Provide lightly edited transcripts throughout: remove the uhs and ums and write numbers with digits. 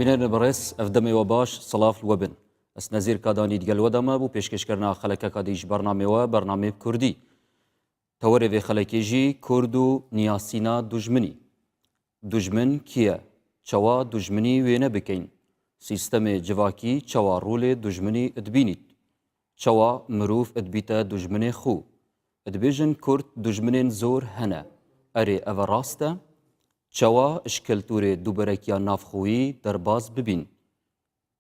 بینەرنە بەڕێز ئەف دەمێ وە باش سڵاف وە بن ئەس نەزیر کادانی دگەل وە دامە بوو پێشکەشکردنا خەلەکەکە دیش بەرنامێوە بەرنامێ کوردی تەوەرێ ڤێ خەلەکێ ژی کورد و نیاسینا دوژمنی. دوژمن کیە؟ چەوا دوژمنی وێنە بکەین؟ سیستەمێ جڤاکی چەوا ڕوولێ دوژمنی ئدبینیت؟ چەوا مروڤ ئدبیتە دوژمنێ خوو؟ ئدبێژن کورد دوژمنێن زۆر هەنە، ئەرێ ئەڤە ڕاستە؟ چەوا ژ کەلتورێ دوبەرەکیا ناڤخوویی دەرباز ببین؟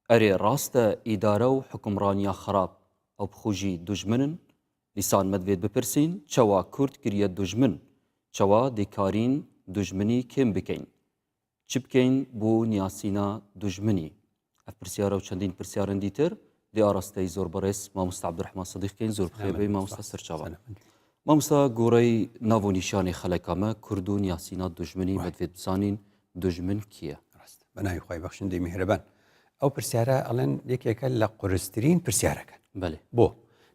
ئەرێ ڕاستە ئیدارە و حوکمڕانیا خەراپ ئەو بخوژی دوژمنن؟ دیسان مەدڤێت بپرسین چەوا کورد کریە دوژمن؟ چەوا دێکارین دوژمنی کێم بکەین؟ چ بکەین بۆ نیاسینا دوژمنی؟ ئەف پرسیارە و چەندین پرسیارن دیتر دێ ئاراستەی زۆر بەڕێز مامۆستا عەبدولڕەحمان سدیق کەین زۆر بخێر بێی مامۆستا سەرچاوان. مامۆستا گۆڕەی ناو و نیشانی خەلەکامە کورد و نیاسینا دوژمنی مەدڤێت بزانین دوژمن کیە؟ ڕاست بە ناوی خوای بەخشندەی میهرەبان ئەو پرسیارە ئەڵێن یەکێکە لە قورسترین پرسیارەکان بەێ بۆ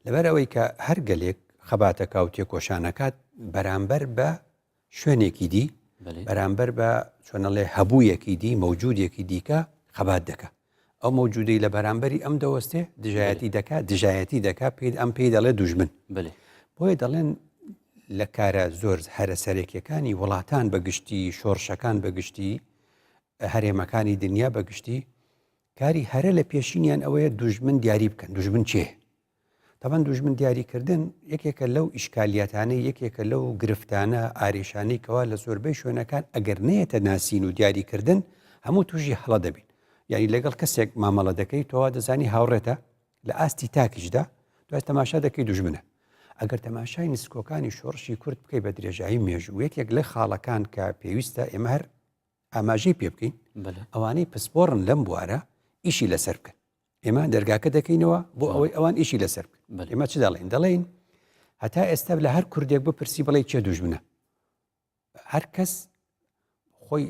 لەبەر ئەوەی کە هەر گەلێک خەباتەکە و تێکۆشانەکات بەرامبەر بە شوێنێکی دی بەرامبەر بە چۆنەڵێ هەبوویەکی دی مەوجودێکی دیکە خەبات دەکە ئەو مەوجودەی لە بەرامبەری ئەم دەوەستێ دژایەتی دەکات دژایەتی دەکات پێی ئەم پێی دەڵێ دوژمن بەێ بۆیە دەڵێن لە کارە زۆر هەرە سەرەکیەکانی وڵاتان بە گشتی شۆڕشەکان بە گشتی هەرێمەکانی دنیا بە گشتی کاری هەرە لە پێشینیان ئەوەیە دوژمن دیاری بکەن دوژمن چێ تەبەن دوژمن دیاریکردن یەکێکە لەو ئیشکالیاتانەی یەکێکە لەو گرفتانە ئاریشانەی کەوا لە زۆربەی شوێنەکان ئەگەر نەیەتە ناسین و دیاریکردن هەموو تووشی هەڵە دەبین یعنی لەگەڵ کەسێک مامەڵە دەکەی تۆوا دەزانی هاوڕێتە لە ئاستی تاکیشدا دوای تەماشا دەکەی دوژمنە. ئەگەر تەماشای نسکۆکانی شۆڕشی کورد بکەی بە درێژایی مێژوو یەکێک لە خاڵەکان کە پێویستە ئێمە هەر ئاماژەی پێ بکەین ئەوانەی پسپۆڕن لەم بوارە ئیشی لەسەر بکەن ئێمە دەرگاکە دەکەینەوە بۆ ئەوەی ئەوان ئیشی لەسەر بکەن ئێمە چ دەڵێن دەڵێن هەتا ئێستا لە هەر کوردێک بپرسی بڵێ کێ دوژمنە هەر کەس خۆی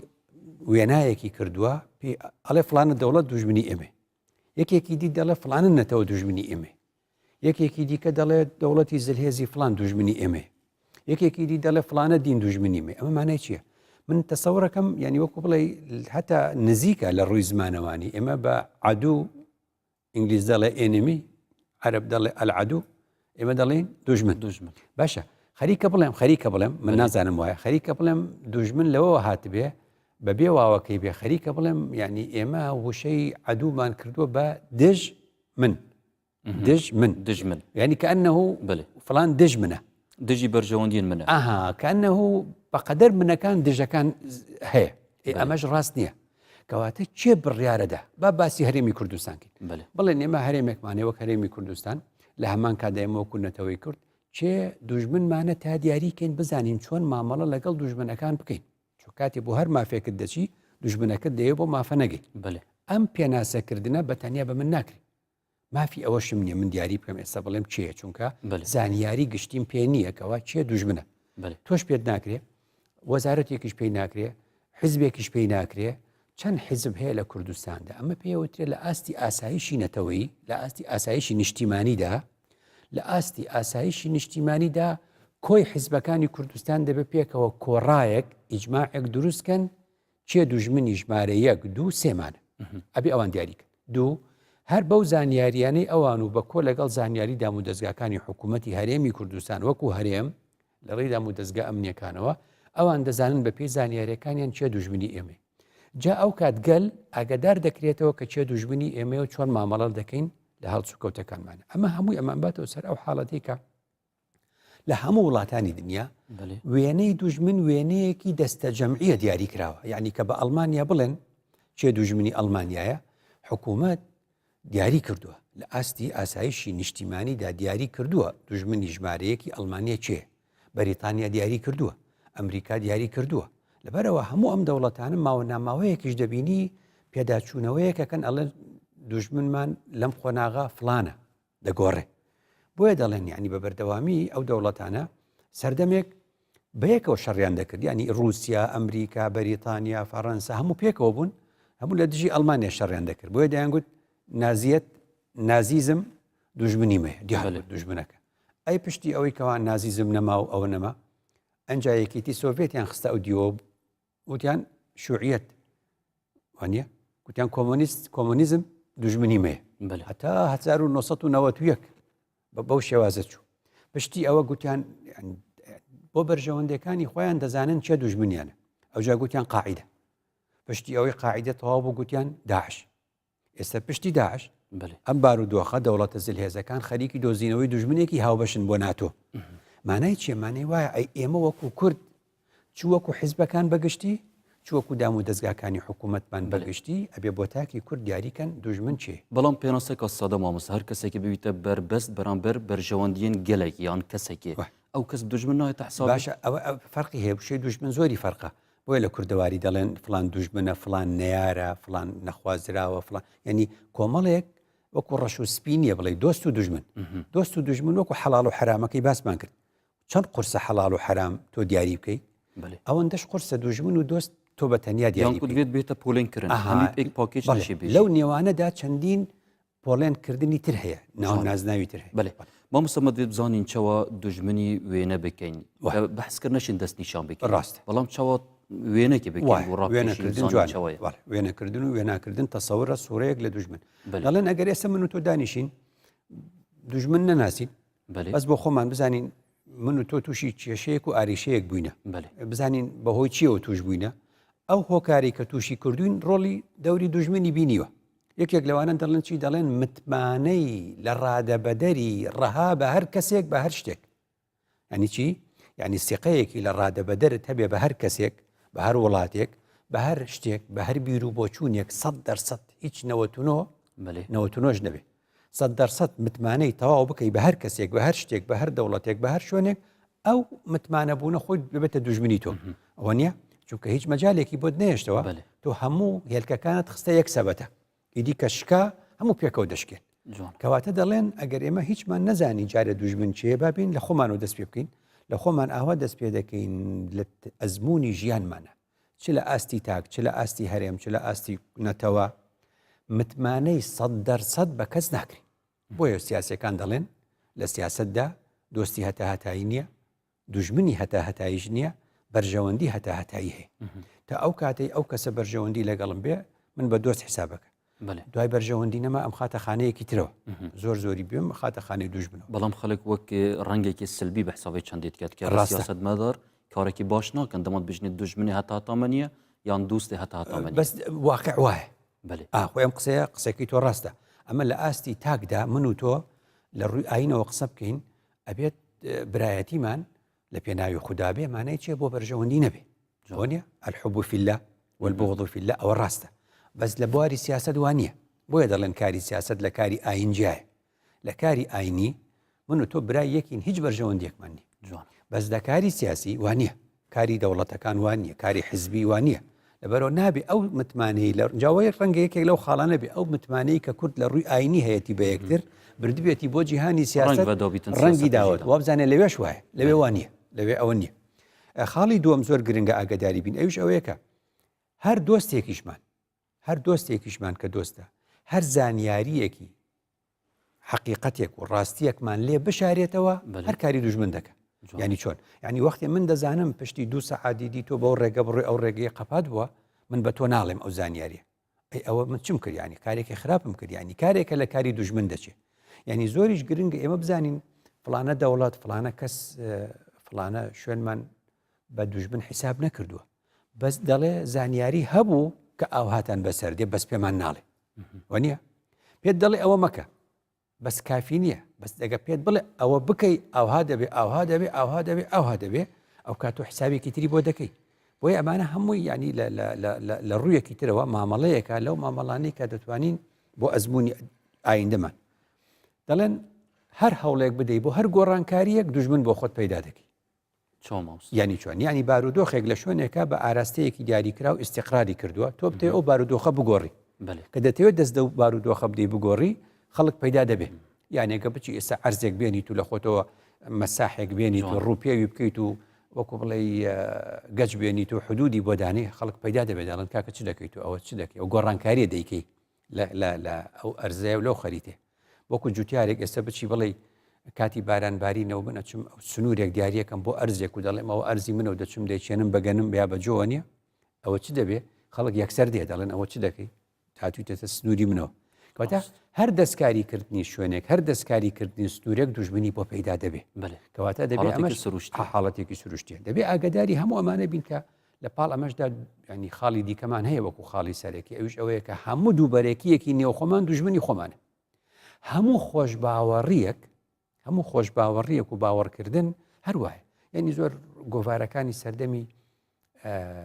وێنایەکی کردووە پێ ئەڵێ فلانە دەوڵەت دوژمنی ئێمە یەکێکی دی دەڵێ فلانە نەتەوە دوژمنی ئێمە یەکێکی دیکە دەڵێت دەوڵەتی زلهێزی فلان دوژمنی ئێمە یەکێکی دی دەڵێ فلانە دین دوژمنی مێ ئەمە مانای چییە؟ من تەسەورەکەم یعنی وەکو بڵێ هەتا نزیکە لە ڕووی زمانەوانی ئێمە بە عدو ئینگلیز دەڵێ enemy عەرەب دەڵێ العدو ئێمە دەڵێن دوژمن دوژمن باشە خەریکە بڵێم خەریکە بڵێم من نازانم وایە خەریکە بڵێم دوژمن لەوەوە هاتبێ بەبێ واوەکەی بێ خەریکە بڵێم یعنی ئێمە وشەی عدومان کردووە بە دژ من دژ من دژ من یعنی کەئەنه بەێ فلان دژ منە دژی بەرژەوەندیین منە ئەها کەئەنه بەقەدەر منەکان دژەکان هەیە ئەمەش ڕاست نییە کەواتە کێ بڕیارەدا با باسی هەرێمی کوردستان کەین بڵێن ئێمە هەرێمێکمانێ وەک هەرێمی کوردستان لە هەمان کاتدا ئێمە وەکو نەتەوەی کورد کێ دوژمنمانە تا دیاریکەین بزانین چۆن مامەڵە لەگەڵ دوژمنەکان بکەین چۆ کاتێ بۆ هەر مافێکت دەچی دوژمنەکەت دەیە بۆ مافە نەگەی ئەم پێناسەکردنە بە تەنیا بە من ناکرێت مافی ئەوەشم نییە من دیاری بکەم ئێستا بڵێم کێیە چونکە زانیاری گشتیم پێ نییە کەوا کێ دوژمنە تۆش پێت ناکرێ وەزارەتێکیش پێی ناکرێ حزبێکیش پێی ناکرێ چەند حزب هەیە لە کوردستاندا ئەمە پێوترێ لە ئاستی ئاسایشی نەتەوەیی لە ئاستی ئاسایشی نیشتیمانیدا لە ئاستی ئاسایشی نیشتیمانیدا کۆی حزبەکانی کوردستان دەبێت پێکەوە کۆڕایەک ئیجماعێک دروستکەن کێ دوژمنی ژمارە یەک دوو سێمانە ئەبێ ئەوان دیاریکەن دوو هەر بەو زانیاریانەی ئەوان و بە کۆ لەگەڵ زانیاری دام و دەستگاکانی حکوومەتی هەرێمی کوردستان وەکو هەرێم لە ڕێی دام و دەستگا ئەمنیەکانەوە ئەوان دەزانن بە پێی زانیاریەکانیان کێ دوژمنی ئێمەی جا ئەو کات گەل ئاگادار دەکرێتەوە کە کێ دوژمنی ئێمەیە و چۆن مامەڵە دەکەین لە هەڵسوکەوتەکانمان ئەمە هەمووی ئەمان باتەوە سەر ئەو حاڵەتێکە کە لە هەموو وڵاتانی دنیا وێنەی دوژمن وێنەیەکی دەستە جەمعیە دیاری کراوە یعنی کە بە ئەڵمانیا بڵێن چێ دوژمنی ئەڵمانیایە حکوومەت دیاری کردووە لە ئاستی ئاسایشی نیشتیمانیدا دیاری کردووە دوژمنی ژمارەیەکی ئەڵمانیا چێ بەریتانیا دیاری کردووە ئەمریکا دیاری کردووە لەبەرەوە هەموو ئەم دەوڵەتانە ماوە ناماوەیەکیش دەبینی پێداچوونەوەیەکەکەن ئەڵێن دوژمنمان لەم قۆناغا فلانە دەگۆڕێ بۆیە دەڵێن یعنی بە بەردەوامی ئەو دەوڵەتانە سەردەمێک بەیەکەوە شەڕیان دەکرد ینی رووسیا ئەمریکا بەریتانیا فەڕەنسا هەموو پێکەوە بوون هەموو لە دژی ئەلمانیا شەڕیان دەکرد بۆیە دەیانگوت نازیەت نازیزم دوژمنی مێ دیار دوژمنەکە ئەی پشتی ئەوەی کەوان نازیزم نەما و ئەوە نەما ئەنجا یەکێتی سۆڤێتیان خستە ئەو دیوە وتیان شوعیەت وانە؟ گوتیان کۆمۆنیست کۆمۆنیزم دوژمنی مەیە هەتا 1991 بەو شێوازە چوو پشتی ئەوە گوتیان بۆ بەرژەوەندەکانی خۆیان دەزانن چێ دوژمنیانە ئەوجا گوتیان قاعدە پشتی ئەوەی قاعدە تەواو بوو گوتیان داعش ئێستا پشتی داعش ئەم بارودۆخە دەوڵەتە زلهێزەکان خەریکی دۆزینەوەی دوژمنێکی هاوبەشن بۆ ناتۆ مانای چیە مانای وایە ئەی ئێمە وەکو کورد چ وەکو حیزبەکان بەگشتی چ وەکو دام و دەزگاکانی حکوومەتمان بەگشتی ئەبێ بۆ تاکی کورد دیاریکەن دوژمن چێ. بەڵام پێناسەکە سادە مامۆستا هەر کەسێکی ببیتە بەربەست بەرامبەر بەرژەوەندیەن گەلێک یان کەسێکێ ئەو کەس دوژمن نایەتە حسابی؟ باشە ئەوە فەرقی هەیە وشەی دوژمن زۆری فەرقە بۆیە لە کوردەواری دەڵێن فڵان دوژمنە فڵان نەیارە فڵان نەخوازراوە فڵان یعنی کۆمەڵێک وەکو ڕەش و سپی نییە بڵێ دۆست و دوژمن دۆست و دوژمن وەکو حەڵاڵ و حەرامەکەی باسمان کرد چەند قورسە حەڵاڵ و حەرام تۆ دیاری بکەی ئەوەندەش قورسە دوژمن و دۆست تۆ بە تەنیا دیاری بێت بێتە پۆلێن کردن پاکێج لەو نێوانەدا چەندین پۆڵێن کردنی تر هەیە ناو نازناوی تر هەیە. بەێ مامۆستا مە دەبێت بزانین چەوە دوژمنی وێنە بکەین بەحس کرد نەشین دەست نیشان بکەین ڕاست بەڵام چەوە وێنەکی بکەین وێنەکردن جوان وێنەکردن و وێناکردن تەسەورە سوورەیەک لە دوژمن دەڵێن ئەگەر ئێستا من و تۆ دانیشین دوژمن نەناسین بەس بۆ خۆمان بزانین من و تۆ تووشی کێشەیەک و ئاریشەیەک بووینە بزانین بەهۆی چیەوە توش بووینە ئەو هۆکاری کە تووشی کردوین ڕۆڵی دەوری دوژمنی بینیوە یەکێک لەوانە دەڵێن چی دەڵێن متمانەی لە ڕادەبەدەری ڕەها بە هەر کەسێک بە هەر شتێک ینی چی یعنی سیقەیەکی لە ڕادەبەدەرت هەبێ بە هەر کەسێک بە هەر وڵاتێک بە هەر شتێک بە هەر بیر و بۆچوونێک سەد دەرسەد هیچ نەوەتونۆ نەوەتونۆش نەبێ 100% متمانەی تەواو بکەی بە هەر کەسێک بە هەر شتێک بە هەر دەوڵەتێک بە هەر شوێنێک ئەو متمانە بوونە خۆی ببێتە دوژمنی تۆ ئەوە نییە چونکە هیچ مەجالێکی بۆت نێشتەوە تۆ هەموو هێلکەکانت خستە یەک سەبەتە ئیدی کە شکا هەموو پێکەوە دەشکێن کەواتە دەڵێن ئەگەر ئێمە هیچمان نەزانی جارە دوژمن چێ بابین لە خۆمان و دەست پێ بکەین لە خۆمان ئاوا دەست پێ دەکەین لە ئەزمموی ژیانمانە چ لە ئاستی تاک چ لە ئاستی هەرێم چ لە ئاستی نەتەوە متمانەی سەد دەرسەد بە کەس ناکرین بۆیە سیاسەکان دەڵێن لە سیاستدا دۆستی هەتا هەتایی نییە دوژمنی هەتا هەتاییش نییە بەرژەوەندی هەتا هەتایی هەیە تا ئەو کاتەی ئەو کەسە بەرژەوەندی لەگەڵم بێ من بە دۆست حسابەکە دوای بەرژەوەندی نەما ئەم خاتە خانەیەکی ترەوە زۆر زۆری بێم خاتە خانەی دوژمنەوە بەڵام خەڵک وەک ڕەنگێکی سلبی بە حسابی چەندێت کات کە ڕاستە مەدار کارێکی باش ناکەن دەمات بژنێت دوژمنی هەتا تامەنیە یان دوستی هەتا تامەنی بەس واقع وایە بەێ ئاخۆ ئەم قسەیە قسەکەی تۆ ڕاستە ئەمە لە ئاستی تاکدا من و تۆ لە ڕووی ئاینەوە قسە بکەین ئەبێت برایەتیمان لە پێناوی خودا بێ مانای چیە بۆ بەرژەوەندی نەبێ جوانە الحب في الله والبغض في الله ئەوە ڕاستە بەس لە بواری سیاست وانە بۆیە دەڵێن کاری سیاست لە کاری ئاین جیایە لە کاری ئاینی من و تۆ برای یەکین هیچ بەرژەوەندیەکمان نیە جوان. بەس لە کاری سیاسی وانیە کاری دەوڵەتەکان وانیە کاری حزبی وانیە لەبەرەوە نابێ ئەو متمانەی لە جاوەیە ڕەنگە یەکێک لەو خاڵانە بێ ئەو متمانەی کە کورد لە ڕووی ئاینی هەیەتی بە یەکتر بردبێتی بۆ جیهانی سیاست ڕەنگی داوەت وابزانێ لەوێش وایە لەوێ وانیە لەوێ ئەوە نییە خاڵی دووەم زۆر گرنگە ئاگداری بین ئەوش ئەوەیەکە هەر دۆستێکیشمان هەر دۆستێکیشمان کە دۆستە هەر زانیاریەکی حەقیقەتێک و ڕاستیەکمان لێ بشارێتەوە هەر کاری دوژمن دەکە ینی چۆن ینی وەختی من دەزانم پشتی دوو سەعادی دی تۆ بەو ڕێگە بڕۆی ئەو ڕێگەی قەپات بووە من بە تۆ ناڵێم ئەو زانیاریە ئەی ئەوە من چم کردیانی کارێکی خراپم کردیانی کارێکە لە کاری دوژمن دەچێت ینی زۆریش گرنگە ئێمە بزانین فلانە دەوڵەت فلانە کەس فلانە شوێنمان بە دوژمن حیساب نەکردووە بەس دەڵێ زانیاری هەبوو کە ئاوهاتان بەسەر دێ بەس پێمان ناڵێ وەنیە پێت دەڵێ ئەوە مەکە بەس کافی نییە بەس دەگە پێت بڵێ ئەوە بکەی ئاها دەبێ ئاها دەبێ ئاها دەبێ ئاها دەبێ ئەو کات و حسابێکی تری بۆ دەکەی بۆیە ئەمانە هەمووی ینی لە ڕوویەکی ترەوە مامەڵەیەکە لەو مامەڵانی کە دەتوانین بۆ ئەزمموی ئایندەمان دەڵێن هەر هەوڵێک بدەیت بۆ هەر گۆڕانکاریەک دوژمن بۆ خۆت پەیدا دەکەی چۆن مامۆستا؟ یانی چۆن؟ یانی بارودۆخێک لە شوێنێکە بە ئاراستەیەکی دیاریکراو ئیستیقراری کردووە تۆ بتەوێت ئەو بارودۆخە بگۆڕی بەلێ. کە دەتەوێت دەست لەو بارودۆخە بدەی بگۆڕی خەڵک پەیدا دەبێ یانێ گە بچی ئێستا عەرزێک بێنیت و لە خۆتەوە مەساحێک بێنیت و جوان. ڕووپێوی بکەیت و وەکو بڵێی گەچ بێنیت و حدودی بۆ دانێ خەڵک پەیدا دەبێت دەڵێن کاکە چ دەکەیت و ئەوە چ دەکەی ئەو گۆڕانکاریە دەیکەی لە لە لە ئەو ئەرزەیە و لەو خەریتێ وەکو جوتیارێک ئێستا بچی بڵێ کاتی باران بارینەوە من ئەچم ئەو سنوورێک دیارەکەم بۆ ئەرزێک و دەڵێم ئەوە ئەرزی منە و دەچم دەیچێنم بەگەنم یا بە جۆوە نییە ئەوە چ دەبێ خەڵک یەکسەر دێ دەڵێن ئەوە چ دەکەی؟ هاتوویتەتە سنووری منەوە. کەواتە هەر دەستکاری کردنی شوێنێک، هەر دەستکاری کردنی سنوورێک دوژمنی بۆ پەیدا دەبێ. کەواتە دەبێ ئەمەش سروشتی حاڵەتێکی سروشتیە. دەبێ ئاگداری هەموو ئەمانە بین کە لە پاڵ ئەمەشدا ینی خاڵی دیکەمان هەیە وەکو خاڵی سەرەکی ئەویش ئەوەیە کە هەموو دووبەرەکیەکی نێوخۆمان دوژمنی خۆمانە. هەموو خۆشباوەڕیەک هەموو خۆشباوەڕیەک و باوەڕکردن هەر وایە. یعنی زۆر گۆڤارەکانی سەردەمی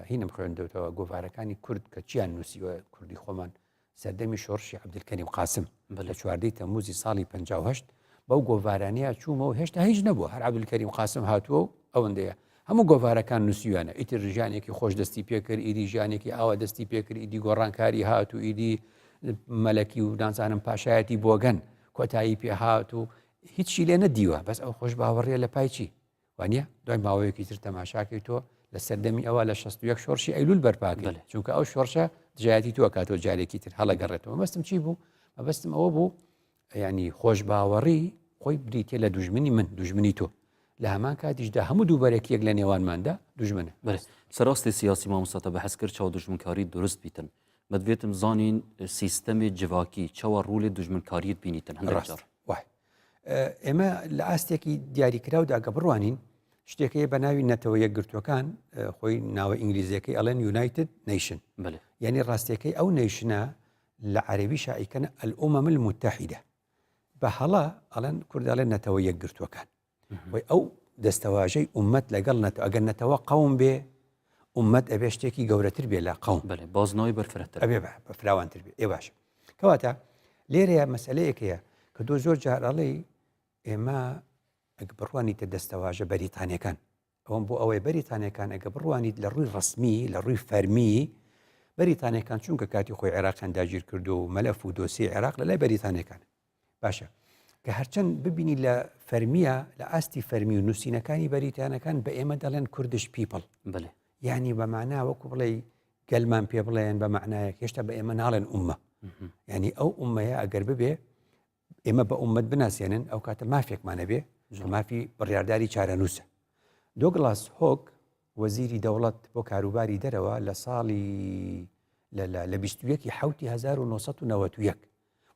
هینم خوێندەوتەوە گۆڤارەکانی کورد کە چیان نووسیوە کوردی خۆمان سەردەمی شۆڕشی عەبدولکەریم قاسم لە چواردەی تەمموزی ساڵی 58 بەو گۆڤارانەیە چوومەوە هێشتا هیچ نەبووە هەر عەبدولکەریم قاسم هاتووە و ئەوەندەیە هەموو گۆڤارەکان نووسیویانە ئیتر ژیانێکی خۆش دەستی پێکرد ئیدی ژیانێکی ئاوا دەستی پێکرد ئیدی گۆڕانکاری هات و ئیدی مەلەکی و نازانم پاشایەتی بۆگەن کۆتایی پێهات و هیچی لێ نەدیوە بەس ئەو خۆش باوەڕیە لە پای چی وانە دوای ماوەیەکی تر تەماشاکەی تۆ لە سەردەمی ئەوە لە 61 شۆڕشی ئەیلول بەرپاکە چونکە ئەو شۆڕشە دژایەتی تۆ کاتەوە جارێکی تر هەڵەگەڕێتەوە مەبەستم چی بوو مەبەستم ئەوە بوو ینی خۆشباوەڕی خۆی بریتە لە دوژمنی من دوژمنی تۆ لە هەمان کاتیشدا هەموو دووبەرەکیەک لە نێوانماندا دوژمنە. بەێ سەراستی سیاسی مامۆستا تە بەحس کرد چاو دوژمنکاری دروست بیتن مەدوێتم زانین سیستەمی جڤاکی چاوە ڕوولێ دوژمنکاریت بینیتن هەندێک ڕاست جار. وای ئێمە لە ئاستێکی دیاریکراودا گە بڕوانین شتێک هەیە بە ناوی نەتەوە یەکگرتووەکان خۆی ناوە ئینگلیزیەکەی ئەڵێن United Nation بەێ یعنی ڕاستیەکەی ئەو nation ە لە عەربی شایکەنە الأمم المتحدة بە هەڵە ئەڵێن کورد ئەڵێن نەتەوە یەکگرتووەکان وی ئەو دەستەواژەی ئومەت لەگەڵ نەتەوە ئەگەر نەتەوە قەوم بێ ئومەت ئەبێ شتێکی گەورەتر بێ لە قەوم بەێ بازنەوەی بەرفرەتر ئەبێ بە فراوانتر بێ ئێ باشە کەواتە لێرەیە مەسئلەیەک هەیە کە تۆ زۆر جار ئەڵێی ئێمە ئەگ بڕوانیتە دەستەواژە بەریتانیەکان ئەوەم بۆ ئەوەی بەریتانیەکان ئەگە بڕوانیت لە ڕووی ڕسمی لە ڕووی فەرمی بەریتانیەکان چونکە کاتی خۆی عێراقیان داگیر کردو و مەلەف و دۆسی عێراق لە لای بەریتانیەکان باشە کە هەرچەند ببینی لە فەرمیە لە ئاستی فەرمی و نووسینەکانی بەریتانەکان بە ئێمە دەڵێن Kurdish people بەێ یعنی بە مانا وەکو بڵێ گەلمان پێ بڵێن بە معنایەک هێشتا بە ئێمە ناڵێن ئومە یعنی ئەو ئومەیە ئەگەر ببێ ئێمە بە ئومەت بناسیێنن ئەو کاتە مافێکمانە بێ مافی بڕارداری چارەنووسە دۆگلاس هۆک وەزیری دەوڵەت بۆ کاروباری دەرەوە لە ساڵی لە 21 حوتی 1991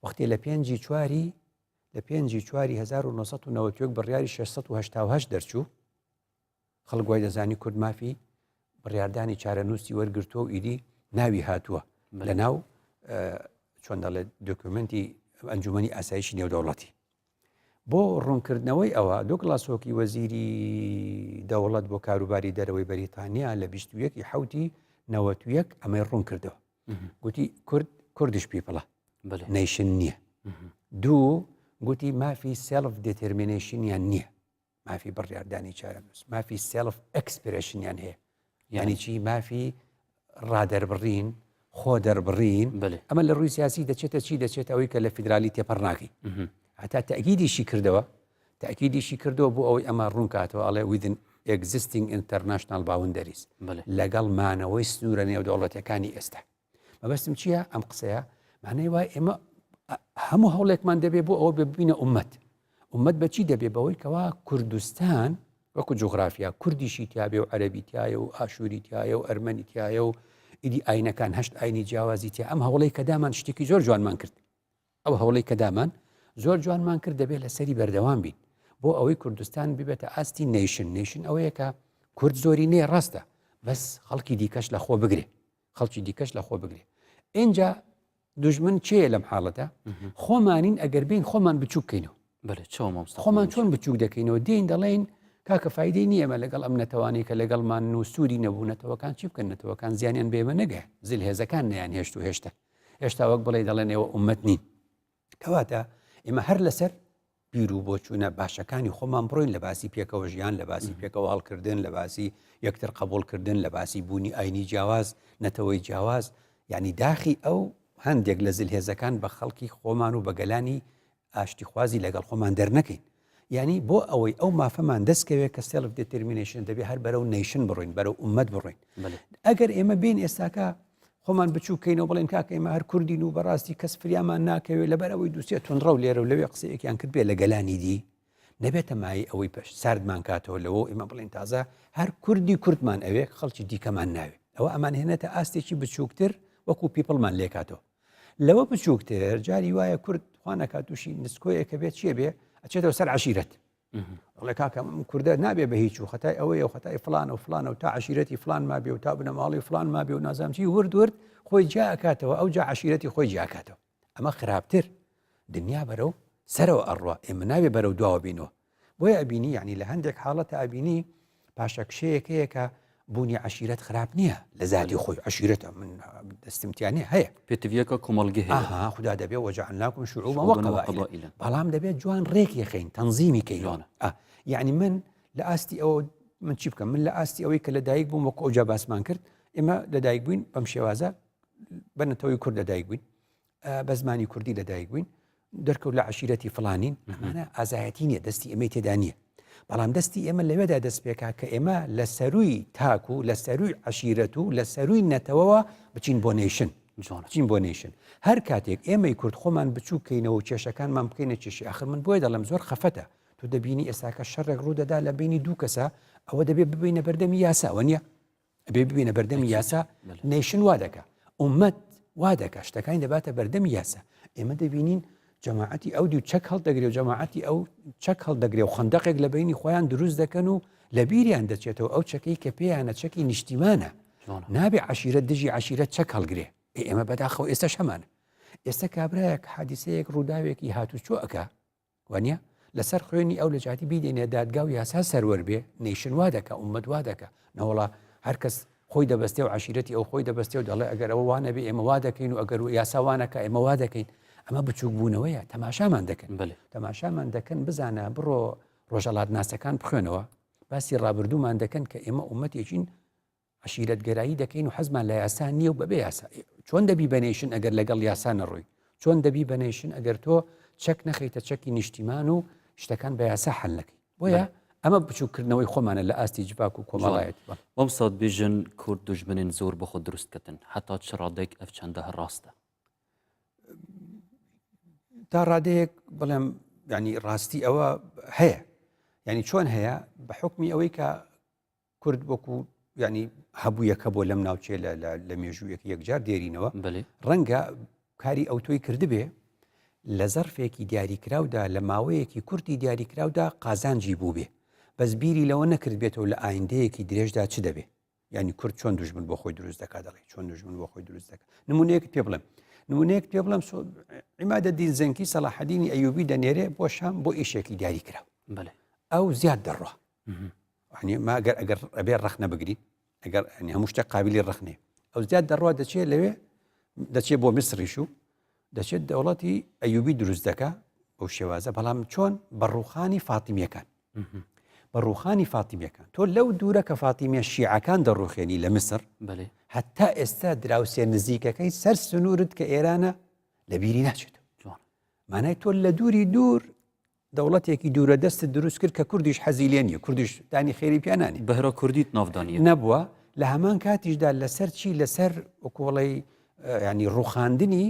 وەختێ لە پێنجی چواری لە پێنجی چواری 1991 بڕیاری 688 دەرچوو خەڵک وای دەزانی کورد مافی بڕیاردانی چارەنووسی وەرگرتووە و ئیدی ناوی هاتووە لە ناو چۆن دەڵێت دۆکیومنتی ئەنجومەنی ئاسایشی نێودەوڵەتی بۆ ڕوونکردنەوەی ئەوە دۆگلاس هۆکی وەزیری دەوڵەت بۆ کاروباری دەرەوەی بەریتانیا لە 21 حوتی 91 ئەمەی ڕوون کردەوە گوتی کورد Kurdish people ە nation نییە دوو گوتی مافی self determination یان نییە مافی بڕیاردانی چارەنووس مافی self expression یان هەیە یعنی چی مافی ڕادەربڕین خۆ دەربڕین ئەمە لە ڕووی سیاسی دەچێتە چی دەچێت ئەوەی کە لە فیدرالی تێپەڕ ناکەی هەتا تەکیدیشی کردەوە تەکیدیشی کردەوە بۆ ئەوەی ئەمە ڕوون کاتەوە ئەڵێ within existing international boundaries لەگەڵ مانەوەی سنوورە نێودەوڵەتەکانی ئێستا مەبەستم چییە ئەم قسەیە مانای وای ئێمە هەموو هەوڵێکمان دەبێ بۆ ئەوە ببینە ئومەت ئومەت بەچی دەبێ بەوەی کەوا کوردستان وەکو جوگرافیا کوردیشی تیاابێ و عەربی تایە و ئاشووری تایە و ئەرمەنی تایە و ئیدی ئاینەکان هەشت ئاینی جیاوازی تیا ئەم هەوڵی کە دامان شتێکی زۆر جوانمان کرد ئەو هەوڵی کە دامان زۆر جوانمان کرد دەبێت لەسەری بەردەوام بین بۆ ئەوەی کوردستان ببێتە ئاستی nation nation ئەوەیە کە کورد زۆری نێ ڕاستە بەس خەڵکی دیکەش لە خۆ بگرێ خەڵکی دیکەش لە خۆ بگرێ ئینجا دوژمن چێە لەم حاڵەتە خۆمانین ئەگەر بین خۆمان بچووک کەینەوە خۆمان چۆن بچووک دەکەینەوە دێین دەڵێن کاکە فیدەی نییەمە لەگەڵ ئەم نەتەوانی کە لەگەڵمان و سووری نەبوو نەتەوەکان چی بکەن نەتەوەکان زیانیان بێمە نەگە زل هێزەکان نیان هێشت و هێشتا هێشتا وەک بڵێ دەڵێن ئێوە ئومەت نین کەواتە ئێمە هەر لەسەر بیر و بۆچوونە باشەکانی خۆمان بڕۆین لە باسی پێکەوە ژیان لە باسی پێکەوە هەڵکردن لە باسی یەکتر قبولکردن لە باسی بوونی ئاینی جیاواز نەتەوەی جیاواز یعنی داخی ئەو هەندێک لە زلهێزەکان بە خەڵکی خۆمان و بە گەلانی ئاشتیخوازی لەگەڵ خۆمان دەرنەکەین یعنی بۆ ئەوەی ئەو مافەمان دەستکەوێت کە self determination دەبێ هەر بەرەو nation بڕۆین بەرەو ئومەت بڕۆین ئەگەر ئێمە بین ئێستاکە خۆمان بچووکەینەوە بڵێن کاکە ئێمە هەر کوردین و بەڕاستی کەس فریامان ناکەوێت لەبەر ئەوەی دووسێ تونڕەو لێرە و لەوێ قسەیەکیان کرد بێ لە گەلانی دی نەبێتە مایەی ئەوەی پشت ساردمان کاتەوە لەوە ئێمە بڵێن تازە هەر کوردی کوردمان ئەوێ خەڵکی دیکەمان ناوێ ئەوە ئەمان هێنێتە ئاستێکی بچووکتر وەکو people مان لێکاتەوە. لەوە بچووکتر جاری وایە کورد خوانەکە تووشی نسکۆیەکە بێت چیە بێ ئەچێتەوە سەر عشیرەت ئەڵێ کاکە ئەم کوردە نابێ بە هیچ و خەتای ئەوەیە و خەتای فلان و فلانە و تا عشیرەتی فلان مابێ و تا بنەماڵی فلان مابێ و نازانم چی ورد ورد خۆی جیا ئەکاتەوە ئەو جا عشیرەتی خۆی جیا ئەکاتەوە ئەمە خراپتر دنیا بەرەو سەرەوە ئەڕوا ئێمە نابێ بەرەو دواوە بینەوە بۆیە ئەبینی یعنی لە هەندێک حاڵەتە ئەبینی پاشەکشەیەک هەیە کە بوونی عەشیرەت خراپ نییە لە زاتی خۆی عەشیرەتە من دەستم تیا نییە هەیە پێتڤیەکە کۆمەڵگە هەیە ئەها خودا دەبێ وەجعلناکم شعوبا وقبائل بەڵام دەبێت جوان ڕێکی خەین تەنزیمی کەین جوانە. ئا یعنی من لە ئاستی ئەوە من چی بکەم من لە ئاستی ئەوەی کە لەدایک بووم وەکو ئەوجا باسمان کرد ئێمە لەدایک بووین بەم شێوازە بە نەتەوەی کورد لەدایک بووین بە زمانی کوردی لەدایک بووین دەرکەوت لە عشیرەتی فلانین ئەمانە ئازایەتی نییە دەستی ئێمەی تێدا نییە بەڵام دەستی ئێمە لەوێدا دەست پێکا کە ئێمە لە سەروی تاک و لە سەروی عشیرەت و لە سەروی نەتەوەوە بچین بۆ nation بچین بۆ nation هەر کاتێک ئێمەی کورد خۆمان بچووکەینەوە و کێشەکانمان بکەینە کێشی ئاخر من بۆیە دەڵێم زۆر خەفەتە تۆ دەبینی ئێستاکە شەڕێک ڕوودەدا لە بینی دوو کەسە ئەوە دەبێ ببینە بەردەمی یاساوە نییە ئەبێ ببینە بەردەمی یاسا nation وا دەکا ئومەت وا دەکا شتەکانی دەباتە بەردەمی یاسا ئێمە دەبینین جەماعەتی ئەو دوو چەک هەڵدەگرێ و جەماعەتی ئەو چەک هەڵدەگرێ و خندەقێک لە بینی خۆیان دروست دەکەن و لە بیریان دەچێتەوە ئەو چەکەی کە پێیانە چەکی نیشتیمانە نابێ عشیرە دژی عشیرە چەک هەڵگرێ ئێمە بەداخەوە ئێستا هەمانە ئێستا کابرایەک حادیسەیەک ڕووداوێکی هاتوچۆ ئەکا وانیە؟ لەسەر خوێنی ئەو لە جیاتی بیدەینە دادگا و یاسا سەروەر بێ، nation وا دەکا، ئوممەت وا دەکا، نەوەڵا هەر کەس خۆی دەبەستێ و عەشیرەتی ئەو خۆی دەبەستێ و دەڵێ ئەگەر ئەوە وا نەبێ ئێمە وا دەکەین و ئەگەر یاسا وا نەکا ئێمە وا دەکەین، ئەمە بچووکبوونەوەیە، تەماشامان دەکەن. بەلێ. تەماشامان دەکەن بزانە بڕۆ ڕۆژهەڵاتناسەکان بخوێنەوە باسی ڕابردوومان دەکەن کە ئێمە ئوممەتێکین عەشیرەتگەرایی دەکەین و حەزمان لە یاسا نییە و بەبێ یاسا چۆن دەبی بە nation ئەگەر لەگەڵ یاسا نەڕۆی چۆن دەبی بە nation ئەگەر تۆ چەک نەخەیتە چەکی نیشتیمان و شتەکان بە یاسا حل نەکەی بۆیە ئەمە بچووکردنەوەی خۆمانە لە ئاستی جڤاک و کۆمەڵایەتی بەڵێ. مامۆستا دبێژن کورد دوژمنێن زۆر بۆ خۆ دروست کردن هەتا چ ڕادەیەک ئەڤ چەندە هەر ڕاستە؟ تا ڕادەیەک بڵێم ینی ڕاستی ئەوە هەیە ینی چۆن هەیە بە حکمی ئەوەی کە کورد وەکو یعنی هەبوویەکە بۆ لەم ناوچەیە لە مێژوویەک یەکجار دێرینەوە ڕەنگە کاری ئەوتۆی کردبێ لە زەرفێکی دیاریکراودا لە ماوەیەکی کورتی دیاریکراودا قازانجی بووبێ بەس بیری لەوە نەکردبێتەوە لە ئایندەیەکی درێژدا چ دەبێ یعنی کورد چۆن دوژمن بۆ خۆی دروست دەکات دەڵێ چۆن دوژمن بۆ خۆی دروست دەکات نمونەیەک پێ بڵێم نمونەیەک پێ بڵێم عیمادە دین زەنکی سەلاحەدینی ئەیوبی دەنێرێ بۆ شام بۆ ئیشێکی دیاریکراو ئەو زیاد دەڕوا ماگەر ئەگەر ئەبێ ڕەخنە بگرین ئەگەر هەموو شتێک قابلی ڕەخنێ ئەو زیاد دەڕوا دەچێت لەوێ دەچێت بۆ میسریش و دەچێت دەوڵەتی ئەیوبی دروست دەکا بەو شێوازە بەڵام چۆن بە ڕوخانی فاتیمیەکان بە ڕوخانی فاتیمیەکان تۆ لەو دوورە کە فاتیمیە شیعەکان دەڕوخێنی لە میسر هەتا ئێستا دراوسێ نزیکەکەی سەر سنوورت کە ئێرانە لە بیری ناچێت مانای تۆ لە دووری دوور دەوڵەتێکی دوورە دەستت دروست کرد کە کوردیش حەزی لێ نییە کوردیش دانی خێری پیانانی بەهرە کوردیت ناودانیە نەبووە لە هەمان کاتیشدا لەسەر چی لەسەر وەکوڵی ینی ڕوخاندنی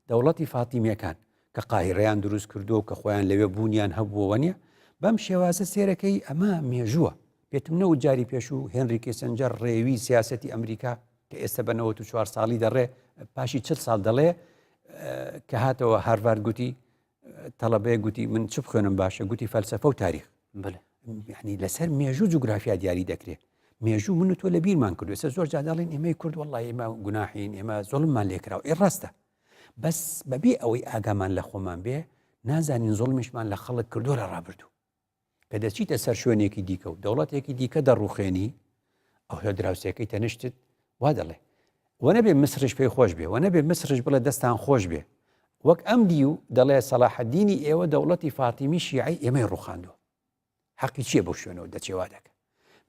دەوڵەتی فاتیمیەکان کە قاهیڕیان دروست کردو کە خۆیان لەوێ بوونیان هەبووەوە نیە بەم شێوازە سێرەکەی ئەمە مێژووە پێتم نەوت جاری پێشوو هێنری کیسنجەر ڕێوی سیاستی ئەمریکا کە ئێستا بە 94 ساڵی دەڕێ پاشی 40 ساڵ دەڵێ کە هاتەوە هارڤارد گوتی تەڵەبەیەک گوتی من چ بخوێنم باشە گوتی فەلسەفە و تاریخ یعنی لەسەر مێژوو جوگرافیا دیاری دەکرێت مێژوو من و تۆ لە بیرمان کردو ئێستا زۆر جا دەڵێن ئێمەی کورد وەڵڵا ئێمە گوناحین ئێمە زۆڵممان لێکراوە ئێ ڕاستە بەس بەبێ ئەوەی ئاگامان لە خۆمان بێ نازانین زۆڵمیشمان لە خەڵک کردو لە ڕابردوو کە دەچیتە سەر شوێنێکی دیکە و دەوڵەتێکی دیکە دەڕوخێنی ئەو لە دراوسێکەی تەنیشتت وا دەڵێ وە نەبێ مسرش پێی خۆش بێ وە نەبێ مسرش بڵێ دەستان خۆش بێ وەک ئەم دیو دەڵێ سەلاحەدینی ئێوە دەوڵەتی فاتیمی شیعی ئێمەی ڕوخاندووە حەقی چییە بۆ شوێنەوە دەچێوا دەکە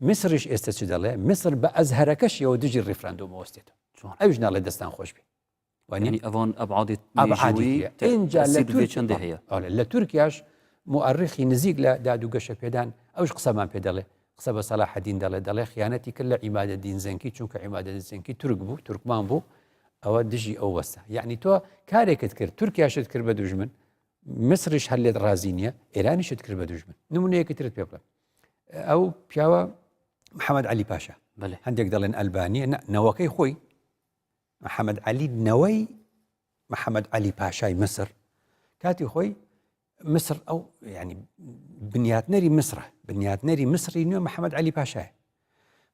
میسریش ئێستا چ دەڵێ میسر بە ئەزهەرەکەشیەوە دژی ڕیفراندۆم ئەوەستێتەوە ئەویش ناڵێ دەستان خۆش بێ یعنی ئەوان ئەبعادی ئەبعادی ئینجا لە تورکیا چەندە هەیە لە تورکیاش مؤرخی نزیک لە داد و گەشە پێدان ئەوش قسەمان پێ دەڵێ قسە بە سەلاحەدین دەڵێ دەڵێ خیانەتی کرد لە عیمادەدین زەنکی چونکە عیمادەدین زەنکی تورک بوو تورکمان بوو ئەوە دژی ئەو وەستا یعنی تۆ کارێکت کرد تورکیاشت کرد بە دوژمن میسریش هەر لێت ڕازی نییە ئێرانیشت کرد بە دوژمن نمونەیەکی ترت پێ بڵێم ئەو پیاوە محەممەد علی پاشا هەندێک دەڵێن ئەلبانیە نەوەکەی خۆی محەمەد عەلی نەوەی محەممەد عەلی پاشای میسر کاتی خۆی میسر ئەو ینی بنیاتنەری میسرە بنیاتنەری میسری نوێ محەممەد عەلی پاشایە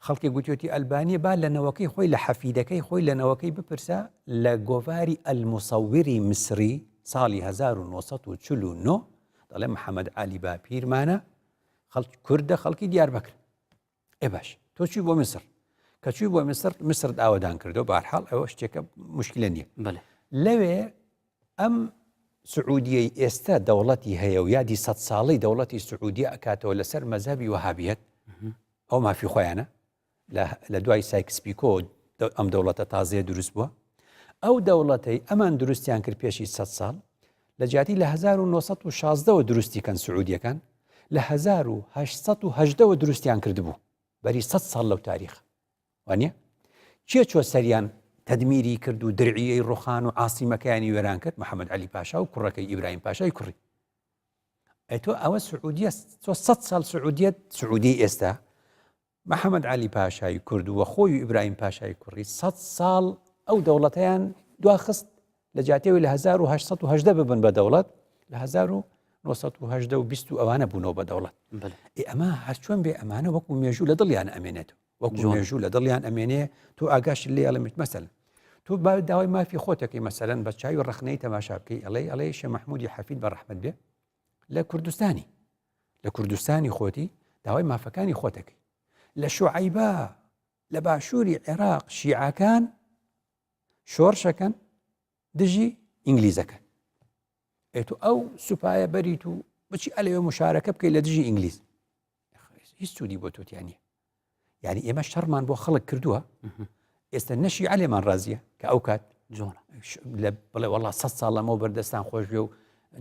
خەڵکی گوتیۆتی ئەلبانیە با لە نەوەکەی خۆی لە حەفیدەکەی خۆی لە نەوەکەی بپرسە لە گۆڤاری ئەلموسەوری میسری ساڵی 1949 دەڵێ محەممەد علی باپیرمانە خەڵک کوردە خەڵکی دیاربەکر ئێ باش تۆ چوی بۆ میسر کە چوی بۆ میسر میسرت ئاوەدان کردو بارحاڵ ئەوە شتێکە مشکلە نییە بەێ لەوێ ئەم سعودیەی ئێستا دەوڵەتی هەیە و یادی سە ساڵی دەوڵەتی سعودیە ئەکاتەوە لەسەر مەزهبی وەهابیەت ئەو مافی خۆیانە لە دوای سایکسپیکۆ ئەم دەوڵەتە تازەیە دروست بووە ئەو دەوڵەتەی ئەمان دروستیان کرد پێشی 100 ساڵ لە جیاتی لە 1916ەوە دروستی کەن سعودیەکان لە 1818ەوە دروستیان کردبوو بەری 100 ساڵ لەو تاریخ وانە کێ چۆ سەریان تەدمیری کرد و درعیەی ڕوخان و عاسیمەکەیانی وێران کرد محەممەد علی پاشا و کوڕەکەی ئیبراهیم پاشای کوڕی ئەی تۆ ئەوە سعودیە تۆ 100 ساڵ سعودیەت سعودی ئێستا محەمەد عەلی پاشای کورد و خۆی و ئیبراهیم پاشای کوڕی سەد ساڵ ئەو دەوڵەتەیان دواخست لە جاتەوەی لە 1970 ببن بە دەوڵەت لە 1970 و 20 و ئەوانە بوونەوە بە دەوڵەت ئەمە هەرچۆن بێ ئەمانە وەکو مێژوو لە دڵیان ئەمێنێت وەکو مێژوو لە دڵیان ئەمێنێ تۆ ئاگاش لێ ئەڵێمیت مەسەل تۆ با داوای مافی خۆتەکەی مەسەلەن بە چاوی ڕخنەی تەماشا بکەی ئەڵێ ئەڵێ شێ مححمودی حەفید بە ڕەحمەت بێ لە کوردستانی لە کوردستانی خۆتی داوای مافەکانی خۆتەکەی لە شوعیبە لە باشووری عێراق شیعەکان شۆڕشەکەن دژی ئینگلیزەکەن ئێ تۆ ئەو سوپایە بەریت و بچی ئەلەوێ مشارەکە بکەیت لە دژی ئینگلیز هیچ سوودی بۆ تۆتیان نیە یعنی ئێمە شەڕمان بۆ خەڵک کردووە ئێستا نەشی عەلێمان ڕازیە کە ئەو کات جۆنە لە بڵێ وەڵا سە ساڵ لەمەوە بەردەستان خۆش بێ و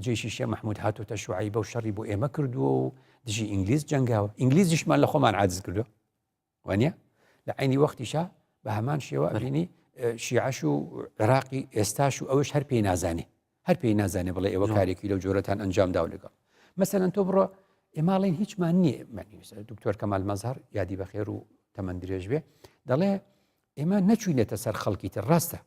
جێشی شێ مححمود هاتوتە شوعی بەو شەڕی بۆ ئێمە کردووە و دژی ئینگلیز جەنگاوە ئینگلیزیشمان لە خۆمان عادز کردو وانە لە عینی وەختیشا بە هەمان شێوە ئەبینی شیعش و عێراقی ئێستاش و ئەوش هەر پێی نازانێ هەر پێی نازانێ بڵێ ئێوە کارێکی لەو جۆرەتان ئەنجام داو لەگەڵ مەسەلەن تۆ بڕۆ ئێماڵین هیچمان نییە دکتۆر کەمال مەزهر یادی بەخێر و تەمەند درێژ بێ دەڵێ ئێمە نەچوینەتە سەر خەڵکی تر ڕاستە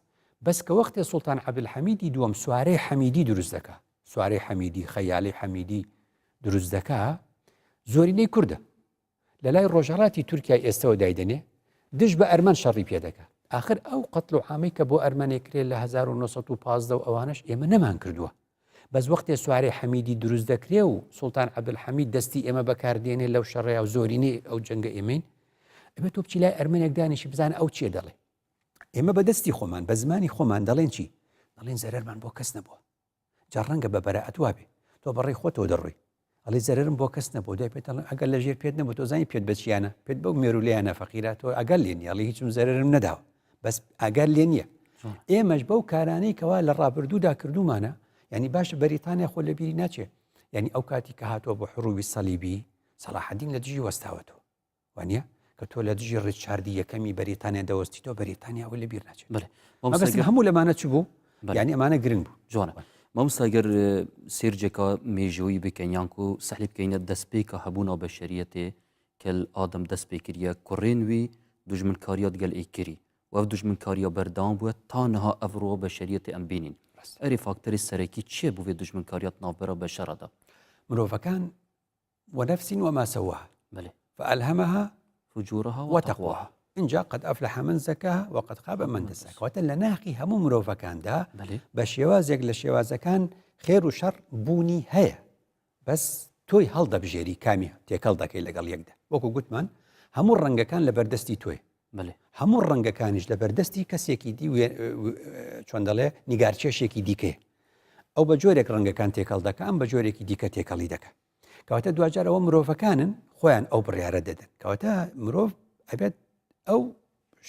بەس کە وەختێ سوڵتان عەبدولحەمیدی دووەم سوارەی حەمیدی دروست دەکا سوارەی حەمیدی خەیالی حەمیدی دروست دەکا زۆرینەی کوردە لە لای ڕۆژهەڵاتی تورکیای ئێستەوە دایدەنێ دژ بە ئەرمەن شەڕی پێ دەکا. ئاخر ئەو قەتڵ و عامەی کە بۆ ئەرمەنێ کرێ لە 1915 و ئەوانەش ئێمە نەمان کردووە. بەس وەختێ سوارەی حەمیدی دروست دەکرێ و سوڵتان عەبدولحەمید دەستی ئێمە بەکار دێنێ لەو شەڕەیا و زۆرینەی ئەو جەنگە ئێمەین، ئەبێ تۆ بچی لای ئەرمەنێک دانیشی بزانە ئەو چیە دەڵێ. ئێمە بە دەستی خۆمان بە زمانی خۆمان دەڵێن چی؟ دەڵێن زەرەرمان بۆ کەس نەبووە. جا ڕەنگە بە بەرائەت وابێ تۆ بەڕێی خۆتەوە دەڕۆی ئەڵێ زەرەرم بۆ کەس نەبوو دوای پێت ئەڵێم ئەگەر لە ژێر پێت نەبوو تۆ زانی پێت بەچیانە پێت بەو مێرولەیانە فەقیرە تۆ ئەگەر لێ نیە ئەڵێ هیچم زەرەرم نەداوە بەس ئەگەر لێ نییە ئێمەش بەو کارانەی کەوا لە ڕابردوودا کردومانە یعنی باشە بەریتانیا خۆ لەبیری ناچێ یعنی ئەو کاتی کە هاتووە بۆ حروبی سەلیبی سەڵاحەدین لە دژی وەستاوەتەوە وانە کە تۆ لە دژی ڕیچاردی یەکەمی بەریتانیا دەوەستی تۆ بەریتانیا ئەوە لەبیر ناچێت بەڵێ مەبەستم هەموو لەمانە چ بوو یعنی ئەمانە گرنگ بوو جوانە مامۆستا گەر سێرجێکە مێژوویی بکەین یانکو سەحلی بکەینە دەستپێکە هەبوونا بەشەریەتێ کە ئادەم دەست پێ کریە کوڕێن وی دوژمنکاریات گەل ئێ کری و ئەv دوژمنکاریە بەردەوام بووە تا نها ئەv ڕۆ بەشەریەتێ ئەم بینین ئەرێ فاکتەری سەرەکی چییە بۆ vê دوژمنکاریات ناوبەرە بەشەرەدا مرۆڤەکان ونفس وما سواها بەێ فألهمها فجورها وتقواها اینجا قد أفلح من زكاها وقد خاب من دساها کەواتە لە ناخی هەموو مرۆڤەکاندا بەێ بە شێوازێک لە شێوازەکان خێر و شەڕ بوونی هەیە بەس تۆی هەڵدەبژێری کامی تێکەڵ دەکەی لەگەڵ یەکدا وەکو گوتمان هەموو ڕەنگەکان لە بەردەستی تۆی بەێ هەموو ڕەنگەکانیش لە بەردەستی کەسێکی دی چۆن دەڵێ نیگارکێشێکی دیکەیە ئەو بە جۆرێک ڕەنگەکان تێکەڵ دەکە ئەم بە جۆرێکی دیکە تێکەڵی دەکە کەواتە دواجار ئەوە مرۆڤەکانن خۆیان ئەو بڕیارە دەدەن کەواتە مرۆڤ ئەبێت ئەو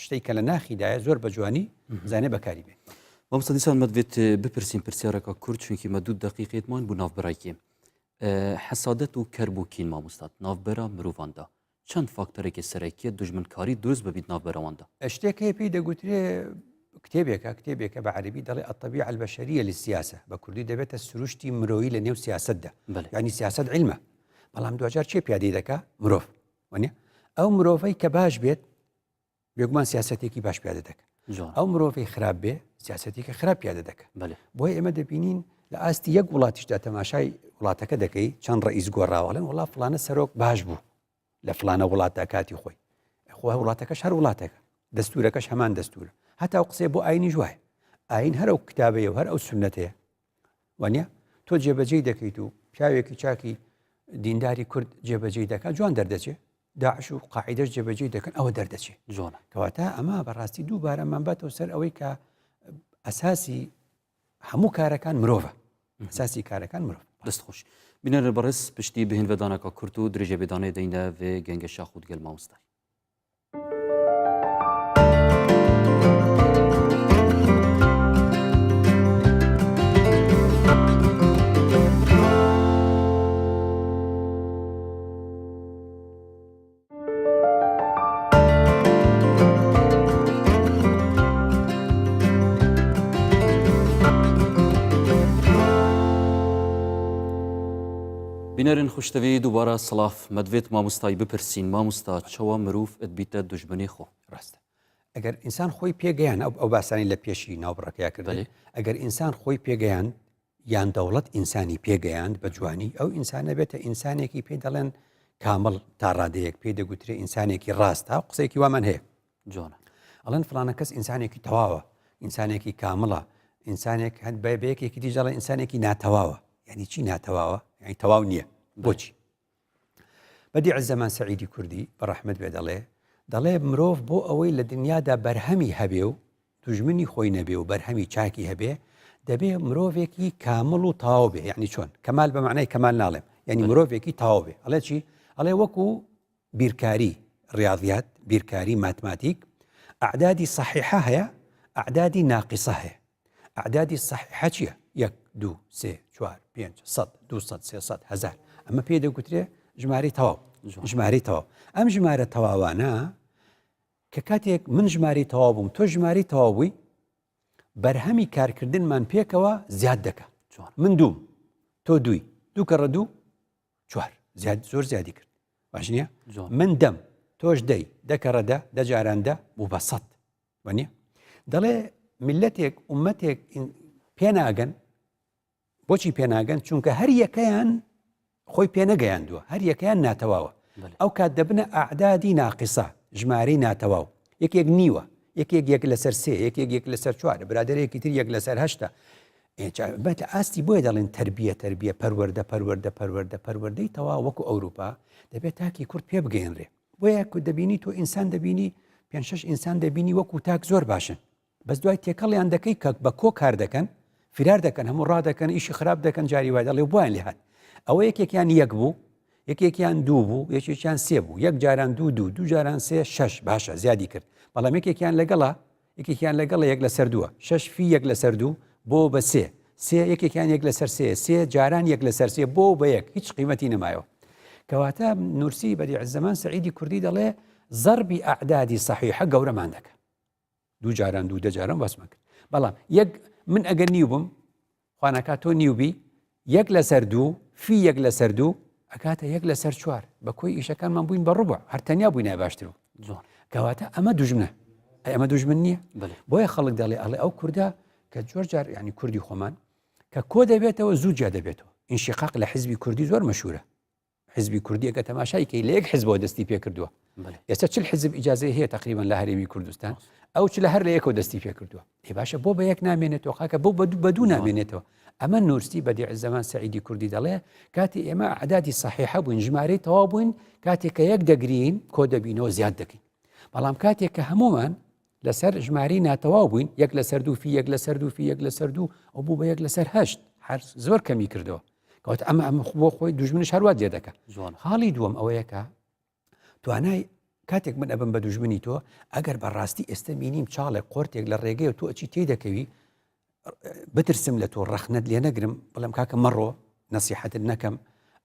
شتێک کە لە ناخیدایە زۆر بە جوانی زانێ بەکاری بێت مامۆستا دیسان مەدوێت بپرسین پرسیارەکە کورد چونکی مە دوو دقیقێتمان بوو ناوبرایکێ حەسادەت و کەرب و کین مامۆستات ناوبەرە مرۆڤاندا چەند فاکتەرێکی سەرەکیە دوژمنکاری دروست ببیت ناوبەرەواندا. شتێک هەیە پێی دەگوترێ کتێبێکە کتێبێکە بە عەربی دەڵێ الطبیعە البشریە للسیاسە بە کوردی دەبێتە سروشتی مرۆیی لە نێو سیاسەتدا یعنی سیاسەت عیلمە بەڵام دواجار چێ پیادەی دەکا مرۆڤ وانە ئەو مرۆڤەی کە باش بێت بێگومان سیاسەتێکی باش پیادە دەکە. ئەو مرۆڤی خراپ بێ سیاسەتێکی خراپ پیادە دەکە بۆیە ئێمە دەبینین لە ئاستی یەک وڵاتیشدا تەماشای وڵاتەکە دەکەی چەند ڕئیس گۆڕاوەڵێن وڵا فلانە سەرۆک باش بوو لە فلانە وڵاتدا کاتی خۆی خۆ وڵاتەکەش هەر وڵاتێکە دەستورەکەش هەمان دەستورە هەتا و قسەی بۆ ئاینیش وایە ئاین هەر ئەو کتابەیە و هەر ئەو سنەتەیە وانە تۆ جێبەجێی دەکەیت و پیاوێکی چاکی دینداری کورد جێبەجێی دەکات جوان دەردەچێت داعش و قاعیدەش جێبەجێی دەکەن ئەوە دەردەچێ جوانە. کەواتە ئەمە بەڕاستی دووبارە مانباتەوە سەر ئەوەی کە ئەساسی هەموو کارەکان مرۆڤە ئەساسی کارەکان مرۆڤ. دەست خۆش. بینەرە بەڕێز پشتی بهێنڤەدانەکە کورت و درێژە بێدانێ دەینە vê گەنگەشا خود گەل مامۆستای. بینەرن خوشتەوی دووبارە سڵاف مەدوێت مامۆستای بپرسین مامۆستا چەوە مروف اتبیتە دوژمنی خۆ ڕاستە ئەگەر ئینسان خۆی پێگەیان ئەو ئەو باسانی لە پێشی ناوبڕەکەیا کردن ئەگەر ئینسان خۆی پێگەیان یان دەوڵەت ئینسانی پێگەیاند بە جوانی ئەو ئینسانە بێتە ئینسانێکی پێی دەڵێن کامڵ تا ڕادەیەک پێی دەگوترێ ئینسانێکی ڕاستە قسەیەکی وامان هەیە جوانە ئەڵێن فلانە کەس ئینسانێکی تەواوە ئینسانێکی کامڵە ئینسانێک هەند بە یەکێکی دیش دەڵێن ئینسانێکی ناتەواوە یعنی چی ناتەواوە یعنی تەواو نییە بۆچی بەدیع زەمان سەعیدی کوردی بە ڕەحمەت بێ دەڵێ دەڵێ مرۆڤ بۆ ئەوەی لە دنیادا بەرهەمی هەبێ و دوژمنی خۆی نەبێ و بەرهەمی چاکی هەبێ دەبێ مرۆڤێکی کامڵ و تەواو بێ یعنی چۆن کەمال بە معنای کەمال ناڵێم یعنی مرۆڤێکی تەواو بێ ئەڵێ چی ئەڵێ وەکو بیرکاری ڕاضیات بیرکاری ماتماتیک ئەعدادی صحیحە هەیە ئەعدادی ناقصە هەیە ئەعدادی سەحیحە چییە؟ یەک، دوو، سێ، چوار، پێنج، سەد، دووسەد، سێسەد، هەزار. ئەمە پێی دەگوترێ ژمارەی تەواو. ژمارەی تەواو. ئەم ژمارە تەواوانە کە کاتێک من ژمارەی تەواو بووم تۆ ژمارەی تەواو بووی بەرهەمی کارکردنمان پێکەوە زیاد دەکە من دووم تۆ دووی دوو کەڕە دوو چوار زیاد زۆر زیادی کرد باش نییە من دەم تۆش دەی دەکەڕە دە دە جاران دە بوو بە سەد وانە دەڵێ میلەتێک ئومەتێک پێناگەن بۆچی پێناگەن چونکە هەر یەکەیان خۆی پێنەگەیاندووە هەر یەکەیان ناتەواوە ئەو کات دەبنە ئەعدادی ناقیسە ژمارەی ناتەواو یەکێک نیوە یەکێک یەک لەسەر سێ یەکێک یەک لەسەر چوارە برادێکی تر یەک لەسەر هەشتا بەت ئاستی بۆیە دەڵێن تربیە تربیە پەروەردە پەروەردە پەروەردە پەروەردەی تەوا وەکو ئەوروپا دەبێت تاکی کورد پێ بگەێنرێ بۆیە کو دەبینی تۆ ئینسان دەبینی پێ شش ئینسان دەبینی وەکو تاک زۆر باشن بەس دوای تێکەڵیان دەکەی کە بە کۆ کار دەکەن فرار دەکەن هەموو ڕادەکەن ئیشی خراپ دەکەن جاری وای دەڵێ بۆیان لێهات ئەوە یەکێکیان یەک بوو یەکێکیان دوو بوو یەکێکیان سێ بوو یەک جاران دوو دوو دوو جاران سێ شەش باشە زیادی کرد بەڵام یەکێکیان لەگەڵە یەکێکیان لەگەڵە یەک لەسەر دووە شەش فی یەک لەسەر دوو بۆ بە سێ سێ یەکێکیان یەک لەسەر سێ سێ جاران یەک لەسەر سێ بۆ بە یەک هیچ قیمەتی نەمایەوە کەواتە نورسی بەدیع زەمان سەعیدی کوردی دەڵێ زەربی ئەعدادی سەحیحە گەورەمان دەکە دوو جاران دوو دە جاران باسمان کرد بەڵام یەک من ئەگەر نیو بم خوانەکە تۆ نیوبی یەک لەسەر دوو فی یەک لەسەر دوو ئەکاتە یەک لەسەر چوار بە کۆی ئیشەکانمان بووین بە ڕوبع هەر تەنیا بووینای باشتر و جوان کەواتە ئەمە دوژمنە ئەی ئەمە دوژمن نییە بۆیە خەڵک دەڵێ ئەڵێ ئەو کوردە کە زۆر جار ینی کوردی خۆمان کە کۆ دەبێتەوە زوو جیا دەبێتەوە ئینشقاق لە حزبی کوردی زۆر مەشهورە حزبی کوردی ئەگە تەماشای کەی لە یەک حزبەوە دەستی پێ کردووە ئێستا چل حزب ئیجازەی هەیە تقریبا لە هەرێمی کوردستان ئەو چ لە هەر لە یەکەوە دەستی پێ کردووە ئێ باشە بۆ بە یەک نامێنێتەوە خاکە بۆ بە دوو بە دوو نامێنێتەوە ئەمە نورسی بەدیع زەمان سەعیدی کوردی دەڵێ کاتی ئێمە ئەعدادی سەحیحە بووین ژمارەی تەواو بووین کاتێک کە یەک دەگرین کۆ دەبینەوە زیاد دەکەین بەڵام کاتێک کە هەمومان لەسەر ژمارەی ناتەواو بووین یەک لەسەر دوو فی یەک لەسەر دوو فی یەک لەسەر دوو ئەو بوو بە یەک لەسەر هەشت هەر زۆر کەمی کردەوە کەواتە ئەمە ئەمە بۆ خۆی دوژمنش هەروات لێ دەکە خاڵی دووەم ئەوەیە کە توانای کاتێک من ئەبم بە دوژمنی تۆ ئەگەر بە ڕاستی ئێستا بینیم چاڵێک قۆرتێک لە ڕێگەی و تۆ ئەچی تێی دەکەوی بترسم لە تۆ ڕەخنەت لێ نەگرم بڵێم کاکە مەڕۆ نەسیحەتت نەکەم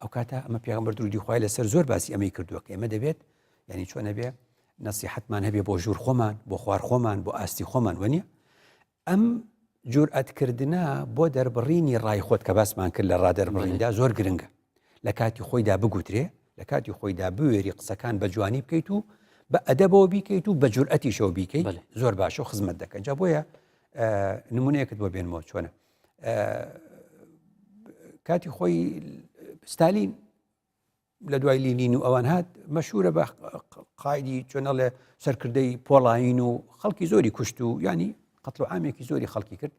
ئەو کاتە ئەمە پێغەمبەر درودی خوای لەسەر زۆر باسی ئەمەی کردووە کە ئێمە دەبێت یعنی چۆن ئەبێ نەسیحەتمان هەبێ بۆ ژوور خۆمان بۆ خوار خۆمان بۆ ئاستی خۆمان وەنیە ئەم جورئەتکردنە بۆ دەربڕینی ڕای خۆت کە باسمان کرد لە ڕادەربڕیندا زۆر گرنگە لە کاتی خۆیدا بگوترێ لە کاتی خۆیدا بوێری قسەکان بە جوانی بکەیت و بە ئەدەبەوە بیکەیت و بە جورئەتیشەوە بیکەیت زۆر باشە و خزمەت دەکەن جا بۆیە نمونەیەکت بۆ بێنمەوە چۆنە کاتی خۆی ستالین لە دوای لینین و ئەوان هات مەشهورە بە قایدی چۆنەڵێ سەرکردەی پۆڵایین و خەڵکی زۆری کوشت و ینی قەتڵ و عامێکی زۆری خەڵکی کرد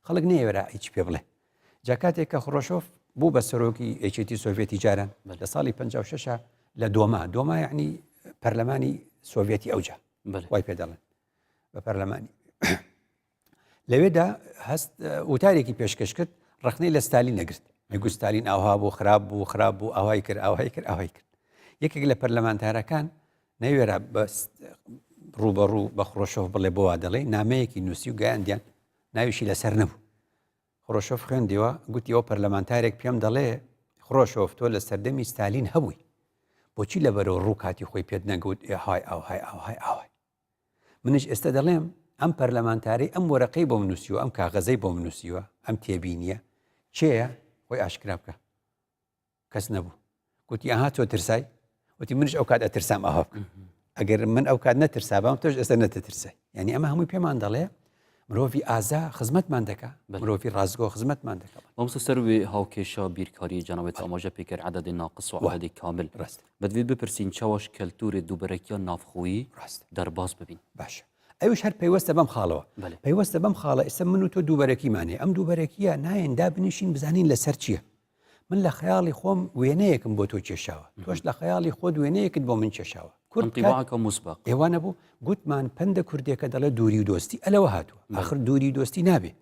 خەڵک نەیەوەرا هیچ پێ بڵێ جا کاتێک کە خرۆشۆف بوو بە سەرۆکی یەکێتی سۆڤێتی جاران لە ساڵی 56 لە دۆما دۆما یعنی پەرلەمانی سۆڤێتی ئەوجا وای پێ دەڵێن بە پەرلەمانی لەوێدا هەست وتارێکی پێشکەش کرد ڕخنەی لە ستالین نەگرت نەگو ستالین ئاها بوو خراپ بوو خراپ بوو ئاوای کرد ئاوای کرد ئاوای کرد یەکێک لە پەرلەمانتارەکان نەوێرا بەس ڕوبەڕوو بە خرۆشۆف بڵێ بۆ وا دەڵێ نامەیەکی نووسی و گەیاندیان ناویشی لەسەر نەبوو خرۆشۆف خوێندیوە گوتی ئەو پەرلەمانتارێک پێم دەڵێ خرۆشۆف تۆ لە سەردەمی ستالین هەبووی بۆچی لەبەرەوە ڕوو کاتی خۆی پێت نەگوت ئێ های ئاوهای ئاوهای ئاوای منیش ئێستا دەڵێم ئەم پەرلەمانتارەی ئەم وەرەقەی بۆم نووسیوە ئەم کاغەزەی بۆم نووسیوە ئەم تێبینیە کێیە خۆی ئاشکرا بکە کەس نەبوو گوتی ئەها تۆ ترسای وتی منش ئەو کات ئەترسام ئەها بکەم ئەگەر من ئەو کات نەترسابام تۆش ئێستا نەتەترسای یعنی ئەمە هەمووی پێمان دەڵێ مرۆڤی ئازا خزمەتمان دەکا مرۆڤی ڕاستگۆ خزمەتمان دەکا مامۆستا سەر وێ هاوکێشە بیرکاری جەنابت ئاماژە پێ کرد عەدەدی ناقص و عەدەدی کامل ڕاست بەدوێ بپرسین چاوەش کەلتوری دووبەرەکیان ناوخۆیی ڕاست دەرباز ببین باشە ئەویش هەر پەیوەستە بەم خاڵەوە بەلێ. پەیوەستە بەم خاڵە ئێستا من و تۆ دووبەرەکیمان هەیە ئەم دووبەرەکیە نایەن دابنیشین بزانین لەسەر چییە من لە خەیاڵی خۆم وێنەیەکم بۆ تۆ کێشاوە تۆش لە خەیاڵی خۆت وێنەیەکت بۆ من کێشاوە کورد انطباعك مسبق ئێوە نەبوو گوتمان پەندە کوردێکە دەڵێ دووری و دۆستی ئەلەوە هاتووە ئاخر دووری و دۆستی نابێ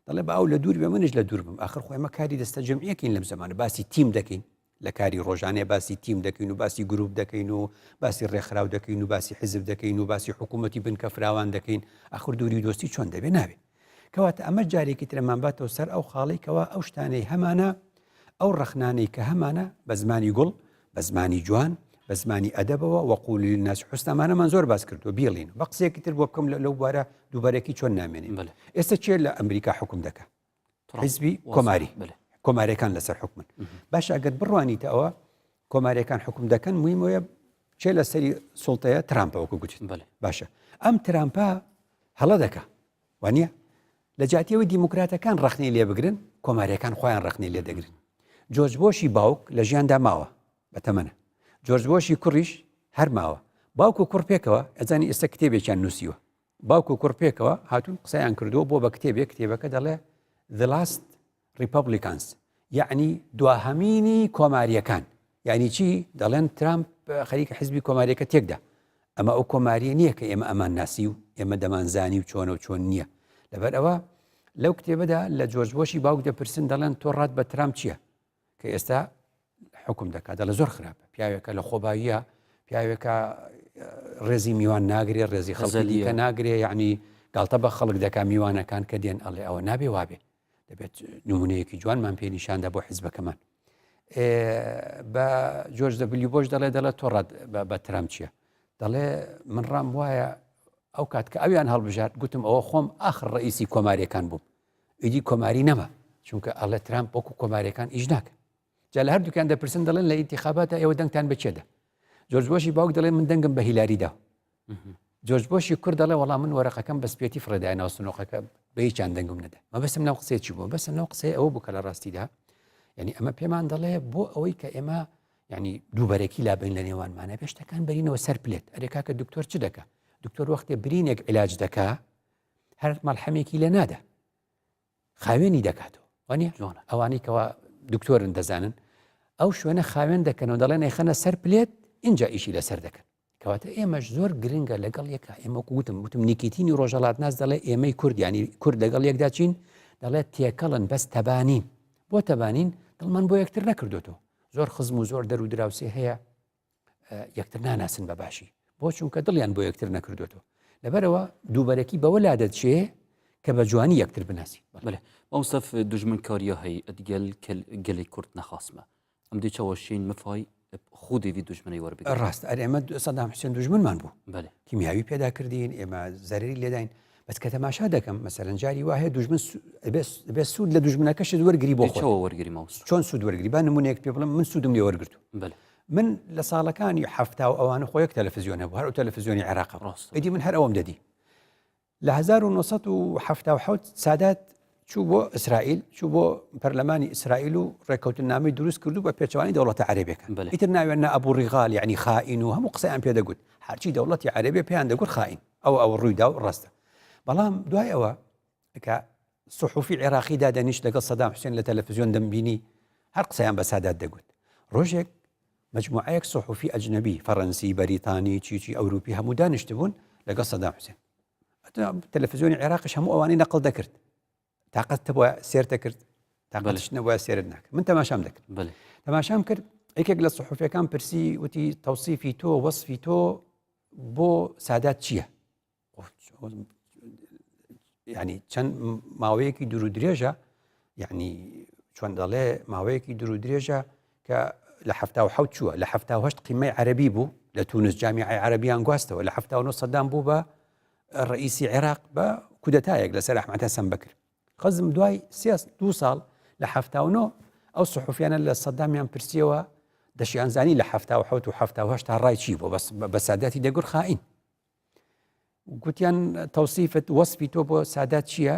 دەڵێ با ئەو لە دوور بێ منیش لە دوور بم ئاخر خۆ ئێمە کاری دەستە جەمعیەکەین لەم زەمانە باسی تیم دەکەین لە کاری ڕۆژانەیە باسی تیم دەکەین و باسی گروپ دەکەین و باسی ڕێکخراو دەکەین و باسی حیزب دەکەین و باسی حکوومەتی بنکە فراوان دەکەین ئاخر دووری و دۆستی چۆن دەبێ نابێ کەواتە ئەمە جارێکی ترەمان باتەوە سەر ئەو خاڵەی کەوا ئەو شتانەی هەمانە ئەو ڕەخنانەی کە هەمانە بە زمانی گوڵ بە زمانی جوان بە زمانی ئەدەبەوە وقولوا للناس حسنا ئەمانەمان زۆر باس کردووە بیڵین بە قسەیەکی تر بۆ بکەم لەو بوارە دووبەرەکی چۆن نامێنێ ئێستا چێ لە ئەمریکا حکوم دەکا حیزبی کۆماری کۆمارەکان لەسەر حکومن باش ئەگەر بڕوانیتە ئەوە کۆمارەکان حکوم دەکەن مویمەیە چێ لەسەری سڵتەیە ترامپە وەکو گوتیت باشە ئەم ترامپە هەڵە دەکا وانە لە جاتیەوەی دیموکراتەکان ڕخنەی لێ بگرن کۆماریەکان خۆیان ڕخنەی لێ دەگرن جۆرج بۆشی باوک لە ژیاندا ماوە بەتەمەنە جۆرج بۆشی کوڕیش هەر ماوە باوک و کوڕ پێکەوە ئەزانی ئێستا کتێبێکیان نووسیوە باوک و کوڕ پێکەوە هاتوون قسەیان کردووە بۆ بە کتێبێک کتێبەکە دەڵێ The Last Republicans یعنی دواهەمینی کۆماریەکان یعنی چی دەڵێن ترامپ خەریکە حزبی کۆماریەکە تێکدا ئەمە ئەو کۆماریە نییە کە ئێمە ئەمان ناسی و ئێمە دەمانزانی و چۆنە و چۆن نییە لەبەر ئەوە لەو کتێبەدا لە جۆرج بۆشی باوک دەپرسن دەڵێن تۆ ڕات بە ترامپ چییە کە ئێستا حکم دەکات دەڵێ زۆر خراپە پیاوێکە لە خۆباییە پیاوێکە ڕێزی میوان ناگرێ ڕێزی خەڵکی دیکە ناگرێ یعنی گاڵتە بە خەڵک دەکا میوانەکان کە دێن ئەڵێ ئەوە نابێ وابێ دەبێت نمونەیەکی جوانمان پێ نیشاندا بۆ حیزبەکەمان بە جۆرج دەبلیو بۆش دەڵێ دەڵێ تۆ ڕات بە ترامپ چییە دەڵێ من ڕام وایە ئەو کات کە ئەویان هەڵبژارد گوتم ئەوە خۆم ئاخر ڕئیسی کۆماریەکان بووم ئیدی کۆماری نەما چونکە ئەڵێ ترامپ وەکو کۆماریەکان ئیش ناکە جا لە هەردووکیان دەپرسن دەڵێن لە ئینتیخاباتە ئێوە دەنگتان بچێدە جۆرج بۆشی باوک دەڵێ من دەنگم بە هیلاری دا جۆرج بۆشی کورد دەڵێ وەڵام من وەرەقەکەم بە سپێتی فڕێدای ناو سنوقەکە بە هیچیان دەنگم نەدا مەبەستم لەم قسەیە چی بوو بەسم لەم قسەی ئەوە بوو کە لە ڕاستیدا یعنی ئەمە پێمان دەڵێ بۆ ئەوەی کە ئێمە یعنی دووبەرەکی لابین لە نێوانمانە بێ شتەکان بەرینەوە سەر پلێت ئەرێ کاکە دکتۆر چ دەکا دکتۆر وەختێ برینێک علاج دەکا هەر مەڵحەمێکی لێ نادا خاوێنی دەکاتەوە وانە جوانە ئەوانەی کەوا دکتۆرن دەزانن ئەو شوێنە خاوێن دەکەنەوە دەڵێن ئەیخەنە سەر پلێت اینجا ئیشی لەسەر دەکەن کەواتە ئێمەش زۆر گرنگە لەگەڵ یەکە ئێمە وتم وتم نیکیتینی ڕۆژەڵات ناس دەڵێ ئێمەی کورد ینی کورد لەگەڵ یەکدا چین دەڵێت تێکەڵن بەس تەبانین بۆ تەبانین دڵمان بۆ یەکتر نەکردوێتەوە زۆر خزم و زۆر دەر و دراوسێ هەیە یەکتر ناناسن بە باشی بۆ چونکە دڵیان بۆ یەکتر نەکردوێتەوە لەبەرەوە دووبەرەکی بەوە لا دەچێ کە بە جوانی یەکتر بناسی بەێ مامۆستا دوژمنکاریە هەی ئەدگەل گەلی کورد نەخاسمە ئەم دی چاوەشین مفای خودی وی دوژمنەی وەربگرین ڕاست ئەرێ ئێمە سەدام حوسێن دوژمنمان بوو بەێ کیمیاوی پێدا کردین ئێمە زەرری لێداین بەس کە تەماشا دەکەم مەسەرەن جاری وا هەیە دوژمن بێ سوود لە دوژمنەکەشت وەرگری بۆ خۆەوە وەرگری ماوس چۆن سوود وەرگری با نمونەیەک پێ بڵم من سوودم لێ وەرگرتو بەێ. من لە ساڵەکانی حەفتا و ئەوانە خۆ یەک تەلەفزیۆن هەبوو هەر ئەو تەلەفزیۆنی عێراق ڕاستە. ئیدی من هەر ئەوەم دەدی. لە 1977 سادات چوو بۆ ئیسرائیل چوو بۆ پەرلەمانی ئیسرائیل و ڕێککەوتننامەی دروست کرد و بە پێچەوانی دەوڵەتە عەرەبیەکان بەلێ. ئیتر ناویان نا ئەبوو ڕیغال یعنی خائین و هەموو قسەیان پێ دەگوت هەرچی دەوڵەتی عەرەبیە پێیان دەگوت خائین ئەوە ئەوە ڕوویدا و ڕاستە بەڵام دوای ئەوە کە سوحوفی عێراقی دادەنیشت لەگەڵ سەدام حوسێن لە تەلەفزیۆن دەمبینی هەر قسەیان بە سادات دەگوت. ڕۆژێک مەجموعەیەک سوحوفی ئەجنەبی، فەڕەنسی، بەریتانی، چی چی ئەوروپی هەموو دانیشتبوون لەگەڵ سەدام حوسێن. تەلەفزیۆنی عێراقیش هەموو ئەوانەی نەقڵ دەکرد. تاقەت تەبووە سێر دەکرد، تاقەتش نەبووە سێرت ناکرد. من تەماشام دەکرد. تەماشام کرد یەکێک لە سوحوفیەکان پرسی وتی تەوسیفی تۆ وەسفی تۆ بۆ سادات چییە؟ ینی چەند ماوەیەکی دوور و درێژە یعنی چۆن دەڵێ ماوەیەکی دوور و درێژە کە لە حوت چووە لە هەشت قیمەی عەربی بوو لە تونس جامیعی عەربیان گواستەوە لە ه سەدام بوو بە ڕئیسی عێراق بە کودەتایەک لەسەر ئەحمەد حەسەن بەکر خزم دوای سێ دوو ساڵ لە 79 ئەو سحوفیانە لە سەدامیان پرسیەوە دەشیانزانی لە 1970 و 1970 تا ڕای چی بوو بەس بە ساداتی دەگوت خائین گوتیان تەوسیفت وەسفی تۆ بۆ سادات چییە؟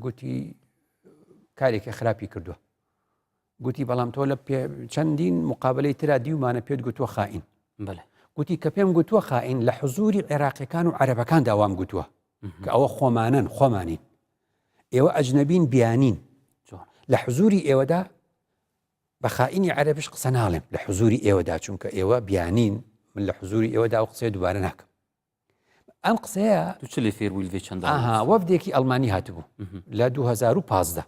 گوتی کارێکی خراپی کردووە گوتی بەڵام تۆ لە چەندین مقابلەی ترا دیومانە پێت گوتووە خائین گوتی کە پێم گوتووە خائین لە حزوری عێراقیەکان و عەرەبەکان داوام گوتووە کە ئەوە خۆمانن خۆمانین ئێوە ئەجنەبین بیانین لە حزوری ئێوەدا بە خائینی عەرەبیش قسە ناڵێم لە حزوری ئێوەدا چونکە ئێوە بیانین من لە حزوری ئێوەدا ئەو قسەیە دووبارە ناکەم ئەم قسەیە تو چ لێ فێر بووی لێ چەند ئاها وەفدێکی ئەڵمانی هاتبوو لە 2015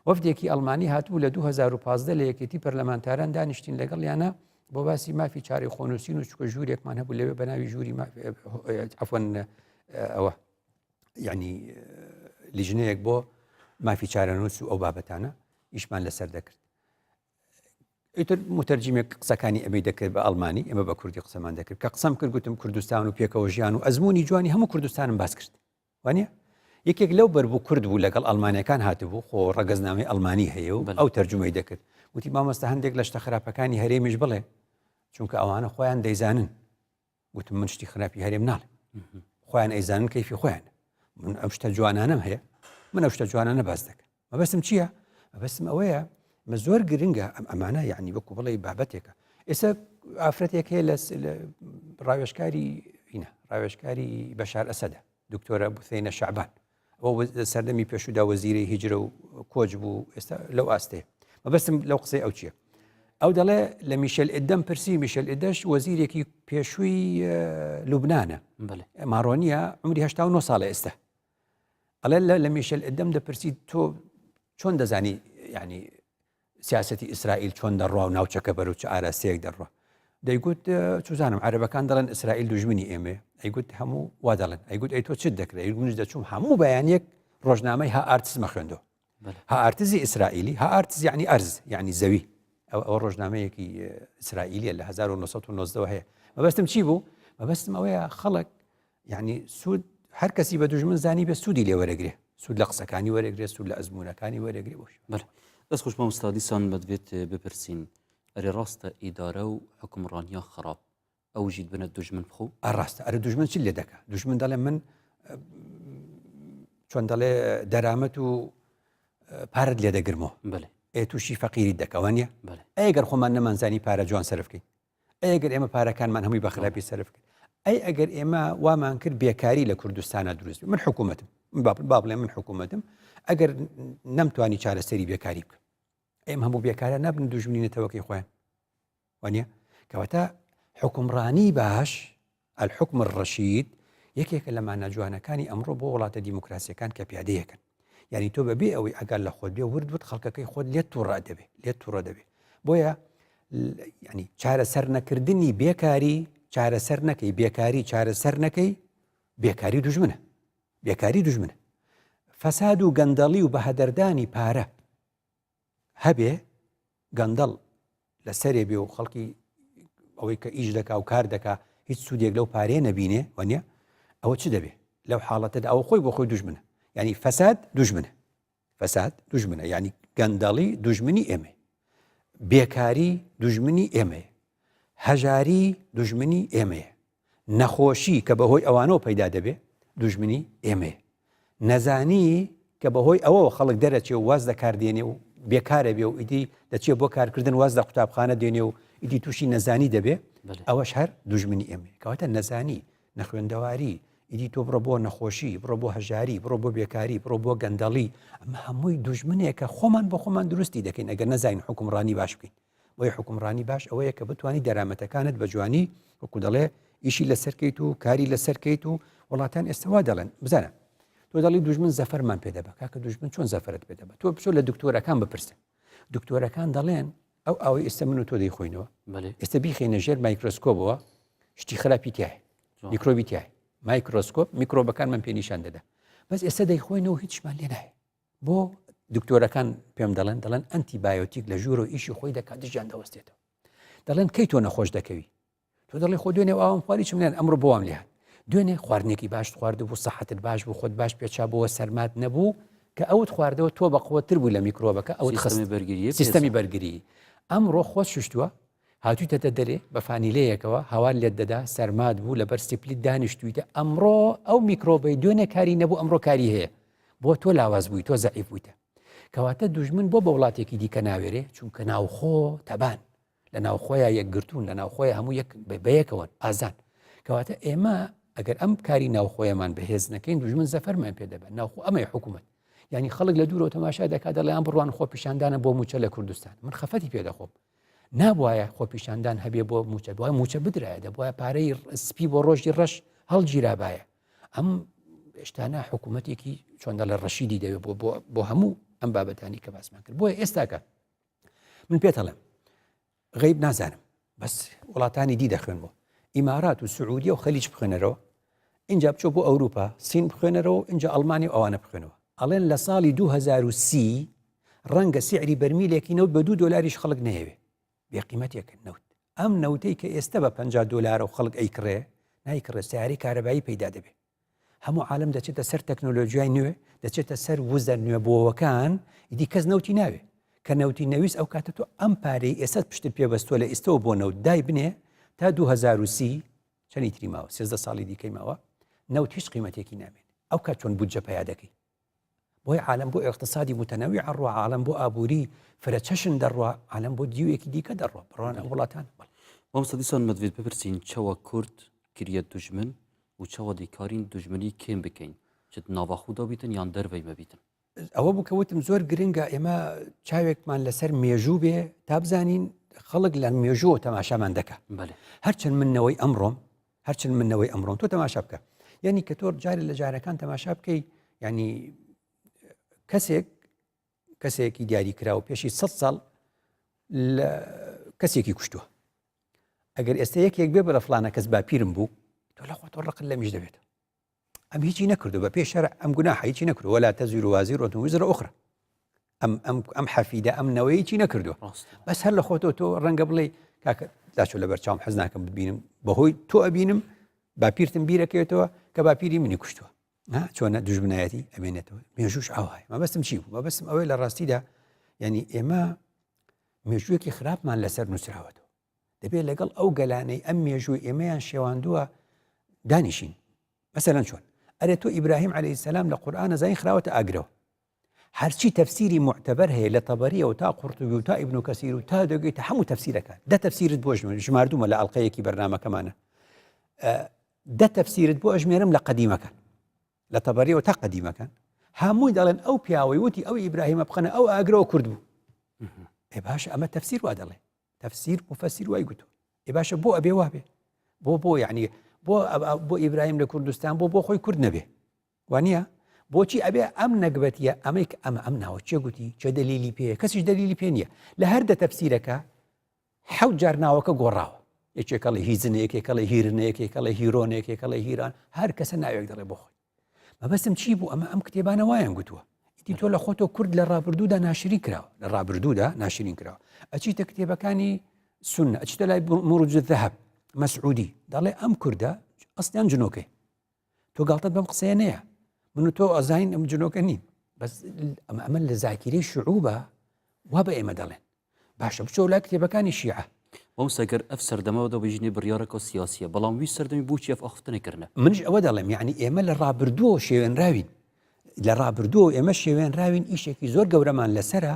وەفدێکی ئەڵمانی هاتبوو لە 2015 لە یەکێتی پەرلەمانتاران دانیشتین لەگەڵ یانە بۆ باسی مافی چارەی خۆنووسین و چکە ژوورێکمان هەبوو لەوێ بە ناوی ژووری عفوەن ئەوە یعنی لیژنەیەک بۆ مافی چارەنووس و ئەو بابەتانە ئیشمان لەسەر دەکرد ئیتر متەرجیمێک قسەکانی ئەمەی دەکرد بە ئەڵمانی ئێمە بە کوردی قسەمان دەکرد کە قسەم کرد گوتم کوردستان و پێکەوە ژیان و ئەزمموی جوانی هەموو کوردستانم باس کرد وانە یەکێک لەو بەربوو کورد بوو لەگەڵ ئەلمانەکان هاتبوو خۆ ڕەگەزنامەی ئەلمانی هەیە و ئەو تەرجمەی دەکرد وتی مامۆستا هەندێک لە شتە خراپەکانی هەرێمیش بڵێ چونکە ئەوانە خۆیان دەیزانن گوتم من شتی خراپی هەرێم ناڵێم خۆیان ئەیزانن کەیفی خۆیان من ئەم شتە جوانانم هەیە من ئەو شتە جوانانە باس دەکەم مەبەستم چییە مەبەستم ئەوەیە مە زۆر گرنگە ئەم ئەمانە یعنی وەکو بڵێ بابەتێکە ئێستا ئافرەتێک هەیە لە ڕاوێشکاری ئینە ڕاوێشکاری بەشار ئەسەدە دکتۆرە بوثینە شعبان ئەوە سەردەمی پێشودا وەزیری هیجرە و کۆچ بوو ئێستا لەو ئاستەیە مەبەستم لەو قسەی ئەو چییە ئەو دەڵێ لە میشل ئدەم پرسی میشل ئدەش وەزیرێکی پێشووی لوبناانە مارۆنیە عمری 19 ساڵە ئێستا ئەڵێ لە میشل ئدەم دەپرسی تۆ چۆن دەزانی ینی سیاسەتی ئیسرائیل چۆن دەڕوا و ناوچەکە بەرەو چ ئاراستەیەک دەڕوا؟ دەیگوت چوزانم عەرەبەکان دەڵێن ئیسرائیل دوژمنی ئێمەیە ئەیگوت هەموو وا دەڵێن ئەیگوت ئەی تۆ چت دەکرێت ئەی منیش دەچوم هەموو بەیانیەک ڕۆژنامەی ها ئارتزمە خوێندەوە ها ئارتزی ئیسرائیلی ها ئارتز یعنی ئەرز یعنی زەوی ئەو ئەو ڕۆژنامەیەکی ئیسرائیلیە لە 1990 هەیە مەبەستم چی بوو مەبەستم ئەوەیە خەڵک یعنی سوود هەر کەسی بە دوژمن زانی بێ سوودی لێ وەرەگرێ سوود لە قسەکانی وەرەگرێ سوود لە ئەزموونەکانی وەرەگرێ بۆش بەڵێ دەست خوش مامۆستا دیسان بەدبێت بپرسین ئەرێ ڕاستە ئیدارە و حکومڕانیا خراپ ئەو ژیت بنە دوژمن بخۆ ڕاستە ئەرە دوژمن چی لێ دەکا دوژمن دەڵێ من چۆن دەڵێ دەرامەت و پارەت لێ دەگرمەوە بەێ ئێ تووشی فەقیری دەکەوە نیە ئەگەر خۆمان نەمانزانی پارە جوان سەرفکەین ئەی ئەگەر ئێمە پارەکانمان هەمووی بە خراپی سەرف کرد ئەی ئەگەر ئێمە وامان کرد بێکاری لە کوردستانە دروست من حکوومەتم با بڵێ من حکوومەتم ئەگەر نەمتوانی چارەسەری بێکاری بکەم ئێمە هەموو بێکارە نابن دوژمنی نەتەوەکەی خۆیان وانە کەواتە حکومڕانی باش الحکم الرشید یەکێکە لە مانا جوانەکانی ئەمڕۆ بۆ وڵاتە دیموکراسیەکان کە پیادەیەکەن یعنی تۆ بەبێ ئەوەی ئەگەر لە خۆت بێ ورد ورد خەڵکەکەی خۆت لێت تووڕە دەبێ لێت تووڕە دەبێ بۆیە ینی چارەسەر نەکردنی بێکاری چارەسەر نەکەی بێکاری چارەسەر نەکەی بێکاری دوژمنە بێکاری دوژمنە فەساد و گەندەڵی و بەهەدەردانی پارە هەبێ گەندەڵ لە سەرێ بێ و خەڵکی ئەوەی کە ئیش دەکا و کار دەکا هیچ سوودێک لەو پارەیە نەبینێ وانە ئەوە چ دەبێ لەو حاڵەتەدا ئەوە خۆی بۆ خۆی دوژمنە یعنی فەساد دوژمنە فەساد دوژمنە یعنی گەندەڵی دوژمنی ئێمە بێکاری دوژمنی ئێمەیە. هەژاری دوژمنی ئێمەیە. نەخۆشی کە بەهۆی ئەوانەوە پەیدا دەبێ دوژمنی ئێمەیە. نەزانی کە بەهۆی ئەوەوە خەڵک دەرەچێ و واز لە کار دێنێ و بێکارە بێ و ئیدی دەچێ بۆ کارکردن واز لە قوتابخانە دێنێ و ئیدی تووشی نەزانی دەبێ ئەوەش هەر دوژمنی ئێمەیە. کەواتە نەزانی، نەخوێندەواری، ئیدی تۆ بڕۆ بۆ نەخۆشی، بڕۆ بۆ هەژاری، بڕۆ بۆ بێکاری، بڕۆ بۆ گەندەڵی، ئەمە هەمووی دوژمنێکە خۆمان بۆ خۆمان دروستی دەکەین ئەگەر نەزانین حوکمڕانی باش بکەین. بۆیە حوکمڕانی باش ئەوەیە کە بتانی دەرامەتەکانت بە جوانی وەکو دەڵێ ئیشی لەسەر کەیت و کاری لەسەر کەیت و وڵاتان ئێستا وا دەڵێن بزانە تۆ دەڵی دوژمن زەفەرمان پێدەبە کاکە دوژمن چۆن زەفەرت پێدەبە تۆ بچۆ لە دکتۆرەکان بپرسە دکتۆرەکان دەڵێن ئەو ئاوەی ئێستا من و تۆ دەیخۆینەوە ئێستا بیخینە ژێر مایکرۆسکۆبەوە شتی خراپی تایە میکرۆبی تایە مایکرۆسکۆپ میکرۆبەکان من پێنیشان دەدا بەس ئێستا دەیخۆینەوە هیچمان لێ نایە بۆ دکتۆرەکان پێم دەڵێن دەڵێن ئەنتی بایۆتیک لە ژوورەوە ئیشی خۆی دەکات دژیان دەوەستێتەوە دەڵێن کەی تۆ نەخۆش دەکەوی تۆ دەڵێ خۆ دوێنێ ئاوم خواری چم لێن ئەمڕۆ بۆوام لێهات دوێنێ خواردنێکی باش خوارد بوو سەحەتت باش بوو خۆت باش پێچا بۆوە سەرمات نەبوو کە ئەوت خواردەوە تۆ بەقوەتر بوو لە میکرۆبەکە ئەوت خست بەرگری سیستەمی بەرگری ئەمڕۆ خۆت شوشتووە هاتوویتەتە دەرێ بە فانیلەیەکەوە هەوار لێت دەدا سەرمات بوو لەبەر سپلیت دانیشتویتە ئەمڕۆ ئەو میکرۆبەی دوێنێ کاری نەبوو ئەمڕۆ کاری هەیە بۆ تۆ لاواز بووی تۆ زەعیف بوویتە کەواتە دوژمن بۆ بە وڵاتێکی دیکە ناوێرێ چونکە ناوخۆ تەبان لە ناوخۆیان یەکگرتوون لە ناوخۆی هەموو یەک بەیەکەوەن ئازان کەواتە ئێمە ئەگەر ئەم کاری ناوخۆیەمان بەهێز نەکەین دوژمن زەفەرمان پێ دەبن ناوخۆ ئەمەی حکوومەت یعنی خەڵک لە دوورەوە تەماشا دەکات دەڵێن بڕوان خۆپیشاندانە بۆ موچە لە کوردستان من خەفەتی پێ دەخۆم نابواە خۆپیشاندان هەبێ بۆ موچە دوای موچە بدرایە دەبواە پارەی سپی بۆ ڕۆژی ڕەش هەڵگیرابایە ئەم شتانە حکوومەتێکی چۆن دەڵێ ڕەشیدی دەوێت بۆ بۆ هەموو ئەم بابەتانی کە باسمان کرد بۆیە ئێستاکە من پێتەڵێم غیب نازانم بەس وڵاتانی دی دەخوێنمەوە ئیمارات و سعودیە و خەلیج بخوێنەرەوە اینجا بچۆ بۆ ئەوروپا سین بخوێنەرەوە اینجا ئەڵمانی و ئەوانە بخوێنەوە ئەڵێن لە ساڵی 2030 ڕەنگە سعری بەرمیلێکی نەوت بە دو دۆلاریش خەڵک نەیەوێ بێقیمەتێکە نەوت ئەم نەوتەی کە ئێستا بە 50 دۆلارە و خەڵک ئەیکڕێ نایکڕێ سیاری کارەبایی پەیدا دەبێ هەموو عالم دەچێتە سەر تەکنۆلۆژیای نوێ دەچێتە سەر وزە نوێبووەکان ئیدی کەس نەوتی ناوێ کە نەوتی نەویست ئەو کاتە تۆ ئەم پارەی ئێستا پشتت پێ بەستووە لە ئیستەوە بۆ نەوت دای بنێ تا 2030 چەنی تری ماوە سێزدە ساڵی دیکەی ماوە نەوت هیچ قیمەتێکی نامێنێ ئەو کات چۆن بودجە پیا دەکەی بۆیە عالەم بۆ ئیقتسادی متەنەوی ئەڕوا عالەم بۆ ئابووری فرە چەشن دەڕوا عالەم بۆ دیوێکی دیکە دەڕوا بڕوان ئەو وڵاتان مامۆستا دیسان مەدوێت بپرسین چەوە کورد کریە دوژمن و چەوە دیکارین دوژمنی کێم بکەین چ ناڤا خودا بیتن یان دەرڤەی مە بیتن ئەوە بوو کە وتم زۆر گرنگە ئێمە چاوێکمان لەسەر مێژوو بێ تا بزانین خەڵک لە مێژووە تەماشامان دەکا هەرچەند من نەوەی ئەمڕۆم هەرچەند من نەوەی ئەمڕۆم تۆ تەماشا بکە یعنی کە تۆ جارێ لە جارەکان تەماشا بکەی یعنی کەسێک کەسێکی دیاری کرا و پێشی سە ساڵ لە کەسێکی کوشتووە ئەگەر ئێستا یەکێک بێ بە فلانە کەس باپیرم بوو تۆ لە خۆتۆ ڕقت لەمیش دەبێت ئەم هیچی نەکردو بە پێ شەرع ئەم گوناحە هیچی نەکردو ولا تزیر وازیرة وزر أخرى ئەم ئەم ئەم حەفیدە ئەم نەوەی چی نەکردو بەس هەر لە خۆتۆ تۆ ڕەنگە بڵێ کاکە لاچۆ لەبەر چاوم حەز ناکەم ببینم بەهۆی تۆ ئەبینم باپیرتم بیرەکەوێتەوە کە باپیری منی کوشتووە چۆنە دوژمنایەتی ئەمێنێتەوە مێژوش ئاوایە مەبەستم چی بوو مەبەستم ئەوەی لە ڕاستیدا یعنی ئێمە مێژوویەکی خراپمان لەسەر نووسراوەتەوە دەبێت لەگەڵ ئەو گەلانەی ئەم مێژووی ئێمەیان شێواندووە دانیشین مەسەلەن چۆن ئەرێ تۆ ئیبراهیم عەلەیهی سەلام لە قورئانە زین خراوەتە ئاگرەوە هەرچی تەفسیری معتەبەر هەیە لە تەبەریەوە تا قورتوبی و تا ئیبن کەسیر و تا دەگەیتە هەموو تەفسیرەکان دە تەفسیرت بۆ ژماردوومە لە ئەڵلقەیەکی بەرنمەکەمانە دە تەفسیرت بۆ ئەژمێرم لە قەدیمەکان لە تەبەریەوە تا قەدیمەکان هەمووی دەڵێن ئەو پیاوەی وتی ئەو ئیبراهیمە بخەنە ئەو ئاگرەوە کورد بوو ئێ باش ئەمە تەفسیر وا دەڵێ تەفسیر مفەسیر وای گوتو ئێ باشە بۆ ئەبێ وابێ بۆ بۆ یعنی بۆ بۆ ئیبراهیم لە کوردستان بۆ بۆ خۆی کورد نەبێ وانە بۆچی ئەبێ ئەم نەگبەتیە ئەمەی کە ئەمە ئەم ناوە چێ گوتی چێ دەلیلی پێ کەسیش دەلیلی پێ نییە لە هەر دە تەفسیرەکە حەوت جار ناوەکە گۆڕاوە یەکێکەڵی هیزنە یەکێکەڵی هیرنە یەکێکەڵی هیرۆنە یەکێکەڵی هیران هەر کەسە ناوێک دەڵێ بۆ خۆی مەبەستم چی بوو ئەمە ئەم کتێبانە وایان گوتووە ئیدی تۆ لە خۆتۆ کورد لە ڕابردوودا ناشرین کراوە لە ڕابردوودا ناشرین کراوە ئەچیتە کتێبەکانی سنە ئەچیتە لای مروج الذهب مەسعودی دەڵێ ئەم کوردە ئەسلیان جنۆکەی تۆ گاڵتەت بەم قسەیە نەیە من و تۆ ئەزانین ئەم جنۆکە نین بەس ئەمە ئەمە لە زاکیرەی شعوبە وا بە ئێمە دەڵێن باشە بچۆ لای کتێبەکانی شیعە. مامۆستا گەر ئەف سەردەمە دا بژینێ بڕیارەکە سیاسیە بەڵام وی سەردەمی بۆچی ئەف ئاخفتنە کردنە؟ منیش ئەوە دەڵێم یعنی ئێمە لە ڕابردووەوە شێوێنراوین لە ڕابردووەوە ئێمە شێوێنراوین ئیشێکی زۆر گەورەمان لەسرە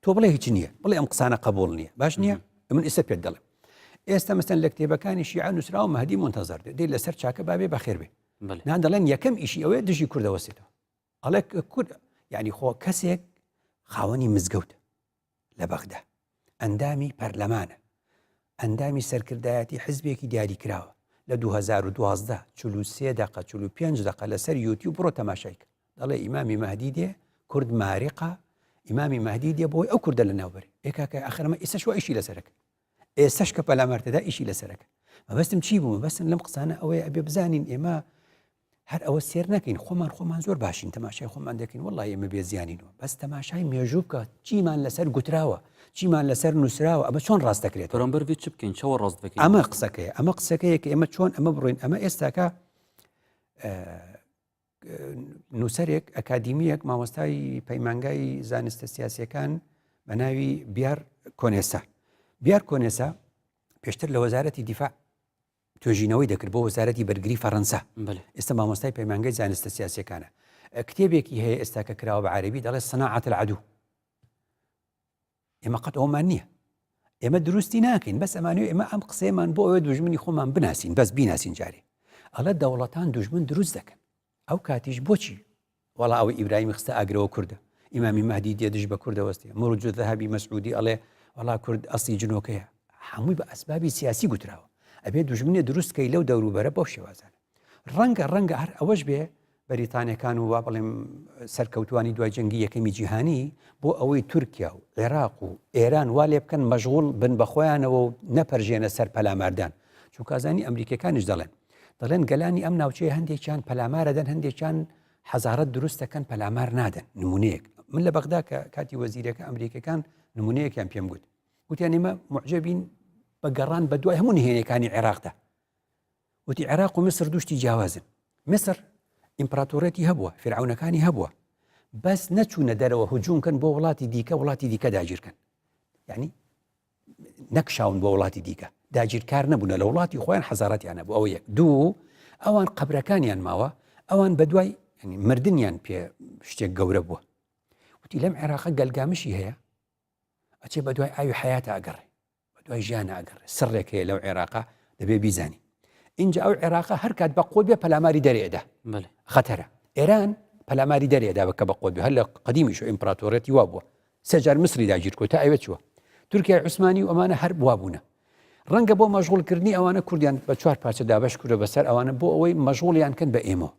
تۆ بڵێ هیچ نییە بڵێ ئەم قسانە قبول نییە باش نییە من ئێستا پێت دەڵێم ئێستا مەسەن لە کتێبەکانی شیعە نووسراوە مەهدی مونتەزەر دێ دێ لەسەر چاکە بابێ بەخێر بێ نان دەڵێن یەکەم ئیشی ئەوەیە دژی کوردەوەسێتەوە ئەڵێ کورد یعنی خۆ کەسێک خاوەنی مزگەوت لە بەغدا ئەندامی پەرلەمانە ئەندامی سەرکردایەتی حزبێکی دیاریکراوە لە 2012 43 دقە 45 دقە لەسەر یوتیوب بڕۆ تەماشای کە دەڵێ ئیمامی مەهدی دێ کورد ماریقا ئیمامی مەهدی دێ بۆی ئەو کوردە لە ناوبەرێ ئێکاکە ئەخرمە ئێستا شو ئیشی لەسەرەکە ئێستش کە پەلامارتەدا ئیشی لەسەرەکە مەبەستم چی بوو مەبەستم لەم قسانە ئەوەیە ئەبێ بزانین ئێمە هەر ئەوە سێر نەکەین خۆمان خۆمان زۆر باشین تەماشای خۆمان دەکەین وڵی ئێمە بێزیانینەوە بەس تەماشای مێژوو بکە چیمان لەسەر گوتراوە چیمان لەسەر نووسراوە ئەمە چۆن ڕاست دەکرێت بەرامبەر چ بکەین چەوە ڕاست بکەین ئەمە قسەکەی ئەمە قسەکەیە کە ئێمە چۆن ئەمە بڕۆین ئەمە ئێستاکە نووسەرێک ئەکادیمیەک مامۆستای پەیمانگای زانستە سیاسەکان بە ناوی بیار کۆنێسا بیار کۆنێسا پێشتر لە وەزارەتی دیفاع توێژینەوەی دەکرد بۆ وەزارەتی بەرگری فەرەنسا ئێستا مامۆستای پەیمانگای زانستە سیاسەکانە کتێبێکی هەیە ئێستا کە کراوە بە عەربی دەڵێ صناعة العدو ئێمە قەت ئەومان نییە ئێمە دروستی ناکەین بەس ئەمانوی ئێمە ئەم قسەیەمان بۆ ئەوێ دوژمنی خۆمان بناسین بەس بیناسین جارێ ئەڵێ دەوڵەتان دوژمن دروست دەکەن ئەو کاتیش بۆچی وەڵا ئەوەی ئیبراهیمی خستە ئاگرەوە کوردە ئیمامی مەهدی دێ دژ بە کوردە وەستێ مروج الذهبی مەسعودی ئەڵێ وەڵا کورد ئەسلی جنۆکەیە هەمووی بە ئەسبابی سیاسی گوتراوە ئەبێ دوژمنێ دروست کەی لەو دەوروبەرە بەو شێوازانە ڕەنگە ڕەنگە هەر ئەوەش بێ بەریتانیەکان و وا بڵێم سەرکەوتوانی دوای جەنگی یەکەمی جیهانی بۆ ئەوەی تورکیا و عێراق و ئێران وا لێ بکەن مەشغوڵ بن بە خۆیانەوە و نەپەرژێنە سەر پەلاماردان چونکازانی ئەمریکەکانیش دەڵێن دەڵێن گەلانی ئەم ناوچەیە هەندێکیان پەلامارەدەن هەندێکیان حەزارەت دروست دەکەن پەلامار نادەن نمونەیەک من لە بەغدا کە کاتی وەزیرەکە ئەمریکەکان نمونەیەکیان پێم گوت وتیان ئێمە معجبین بە گەڕان بە دوای هەموو نهێنەکانی عێراقدا وتی عێراق و میسر دوشتی جیاوازن میسر ئیمپراتۆریەتی هەبووە فرعونەکانی هەبووە بەس نەچوونە دەرەوە هجوم کەن بۆ وڵاتی دیکە وڵاتی دیکە داگیرکەن یعنی نەکشاون بۆ وڵاتی دیکە داگیرکار نەبوونە لە وڵاتی خۆیان حەزارەتیان هەبوو ئەوە یەک دوو ئەوان قەبرەکانیان ماوە ئەوان بە دوای مردنیان پێ شتێک گەورە بووە وتی لەم عێراقە گەلگامشی هەیە ئەچێ بە دوای ئاوی حیاتە ئەگەڕێ بە دوای ژیانە ئەگەڕێ سڕێک هەیە لەو عێراقا دەبێ بیزانی اینجا ئەو عێراقە هەر کات بە قوت بێ پەلاماری دەرێدا خەتەرە ئێران پەلاماری دەرێدا بە کە بە قوت بێ هەر لە قەدیمیش و ئیمپراتۆریەتی وا بووە سێ جار میسری داگیر کرد تا ئەوێ چووە تورکیای عوسمانی و ئەمانە هەر وا بوونە ڕەنگە بۆ مەشغوڵکردنی ئەوانە کوردیان بە چوار پارچە دابەش کردو بەسەر ئەوانە بۆ ئەوەی مەشغوڵیان کەن بە ئێمە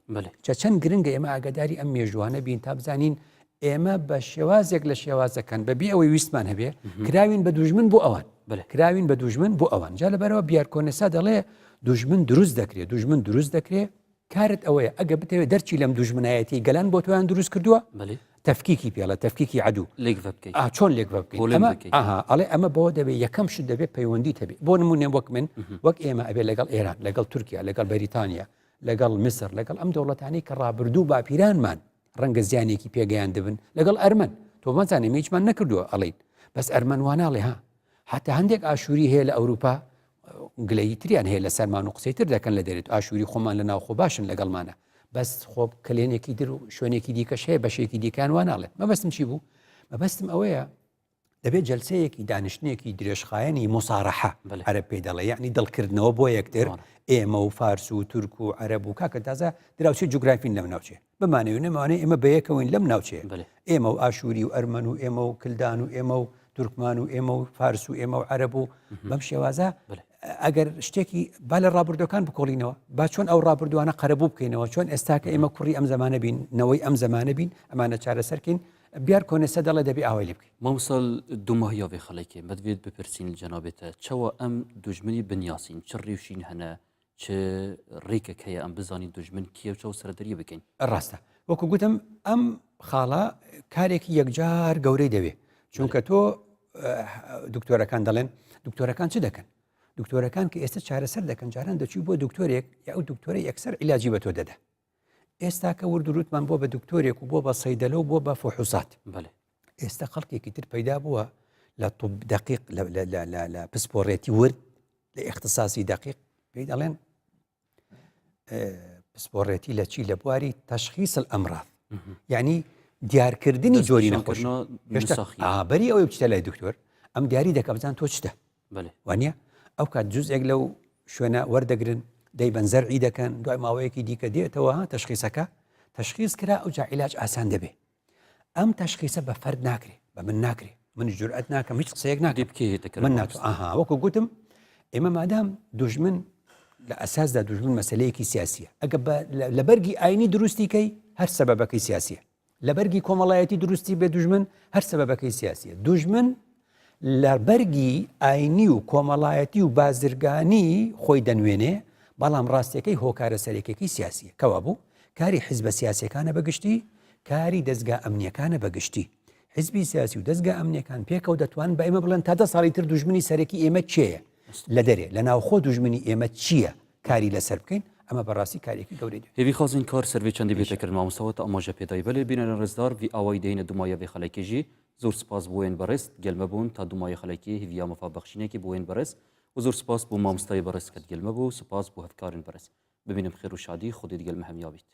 چە چەند گرنگە ئێمە ئاگاداری ئەم مێژوانە بین تا بزانین ئێمە بە شێوازێک لە شێوازەکان بەبێ ئەوەی ویستمان هەبێ کراوین بە دوژمن بۆ ئەوان کراوین بە دوژمن بۆ ئەوان جا لەبەرەوە بیارکۆنسا دەڵێ دوژمن دروست دەکرێت دوژمن دروست دەکرێت کارت ئەوەیە ئەگە بتەوێت دەرچی لەم دوژمنایەتی گەلان بۆ تۆیان دروست کردووە تەفکیکی پێڵە تەفکیکی عدو چۆن لێک بکەیت ئەڵێ ئەمە بۆ دەبێت یەکەم شت دەبێت پەیوەندی هەبێت بۆ نمونێ وەک من وەک ئێمە ئەبێ لەگەڵ ئێران لەگەڵ تورکیا لەگەڵ بەریتانیا لەگەڵ میسر لەگەڵ ئەم دەوڵەتانی کە ڕابردوو باپیرانمان ڕەنگە زیانێکی پێگەیاندبن لەگەڵ ئەرمەن تۆ مەزانێ هیچمان نەکردووە ئەڵین بەس ئەرمەن واناڵێ ها حتا هەندێک ئاشووری هەیە لە ئەوروپا گلەیی تریان هەیە لە سەرمان و قسەی تر دەکەن لە دەرێت ئاشووری خۆمان لە ناوخۆ باشن لەگەڵمانە بەس خۆ کەلێنێکی در و شوێنێکی دیکەش هەیە بەشێکی دیکان واناڵێن مەبەستم چی بوو مەبەستم ئەوەیە دەبێت جلسەیەکی دانیشتنێکی درێژخایەنی مصارحە عەرەب پێی دەڵێ یعنی دڵکردنەوە بۆ یەکتر ئێمە و فارس و تورک و عەرەب و کاکە تازە دراوسێ جوگرافین لەم ناوچێ بمانەوێ نەمانەوێ ئێمە بەیەکەوەین لەم ناوچەیە ئێمە و ئاشووری و ئەرمەن و ئێمە و کلدان و ئێمە و تورکمان و ئێمە و فارس و ئێمە و عەرەب و بەم شێوازە ئەگەر شتێکی با لە ڕابردوەکان بکۆڵینەوە با چۆن ئەو ڕابردوانە قەرەبوو بکەینەوە چۆن ئێستاکە ئێمە کوڕی ئەم زمانە بین نەوەی ئەم زمانە بین ئەمانە چارەسەرکەین بیار کۆنێسە دەڵێ دەبێ ئاوای لێ بکەین. مامۆستا دوماهیا vê xelekê me divêt bipirسین li cenabê te çawa em dujminî binyasîn çi rêwşîn hene چ ڕێکێک هەیە ئەم بزانین دوژمن کیە و چەوە سەرەدەریە بکەین؟ ڕاستە وەکو گوتم ئەم خاڵە کارێکی یەکجار گەورەی دەوێ چونکە تۆ دکتۆرەکان دەڵێن دکتۆرەکان چ دەکەن دکتۆرەکان کە ئێستا چارەسەر دەکەن جاران دەچوی بۆ دکتۆرێک یا ئەو دکتۆرە یەکسەر عیلاجی بە تۆ دەدا ئێستا کە وردوروتمان بۆ بە دکتۆرێک و بۆ بە سەیدەلە و بۆ بە فحوسات ئێستا خەڵکێکی تر پەیدا بووە لە طب دقیق لە پسپۆڕێتی ورد. لە ئیختساسی دەقیق پێی دەڵێن پسپۆڕێتی لە چی لە بواری تەشخیص الامراض یعنی دیارکردنی جۆری نەخۆش بەری ئەوەی بچتە لای دکتۆر ئەم دیاری دەکە بزان تۆ چتە وانە ئەو کات جزئێک لەو شوێنە وەردەگرن دەیبەن زەرعی دەکەن دوای ماوەیەکی دیکە دێتەوە تەشخیصەکە تەشخیص کرا ئەو جا عیلاج ئاسان دەبێ ئەم تەشخیسە بە فەرد ناکرێ بە من ناکرێ من جورئەت ناکەم هیچ قسەیەک ناکرێ بکەیتە من ناتوانم ئاها وەکو گوتم ئێمە مادام دوژمن لە ئەساسدا دوژمن مەسلەیەکی سیاسیە ئەگە لە بەرگی ئاینی دروستی کەی هەر سەبەبەکەی سیاسیە لە بەرگی کۆمەڵایەتی دروستی بێ دوژمن هەر سەبەبەکەی سیاسیە دوژمن لە بەرگی ئاینی و کۆمەڵایەتی و بازرگانی خۆی دەنوێنێ بەڵام ڕاستیەکەی هۆکارە سەرەکیەکەی سیاسیە کەوابوو کاری حیزبە سیاسیەکانە بە گشتی کاری دەزگا ئەمنیەکانە بە گشتی حیزبی سیاسی و دەزگا ئەمنیەکان پێکەوە دەتوان بە ئێمە بڵێن تا دە ساڵی تر دوژمنی سەرەکی ئێمە کێیە لە دەرێ لە ناوخۆ دوژمنی ئێمە چییە کاری لەسەر بکەین ئەمە بەڕاستی کارێکی گەورەی دەوێت. هێوی خوازین کار سەر وێ چەندی بێتە کرد مامۆستا وە تە ئاماژە پێدای بەلێ بینەران ڕێزدار ڤی ئاوای دێینە دومایە ڤێ خەلەکێ ژی زۆر سپاس بۆ وێن بەڕێز گەل مە بوون تا دومایە خەلەکێ هیڤیا مەفا بەخشینێکی بۆ وێن بەڕێز و زۆر سپاس بۆ مامۆستای بەڕێز کەت گەل مە بوو سپاس بۆ هەڤکارن بەڕێز ببینم خێر و شادی خودێ دگەل مە هەمیا بیت.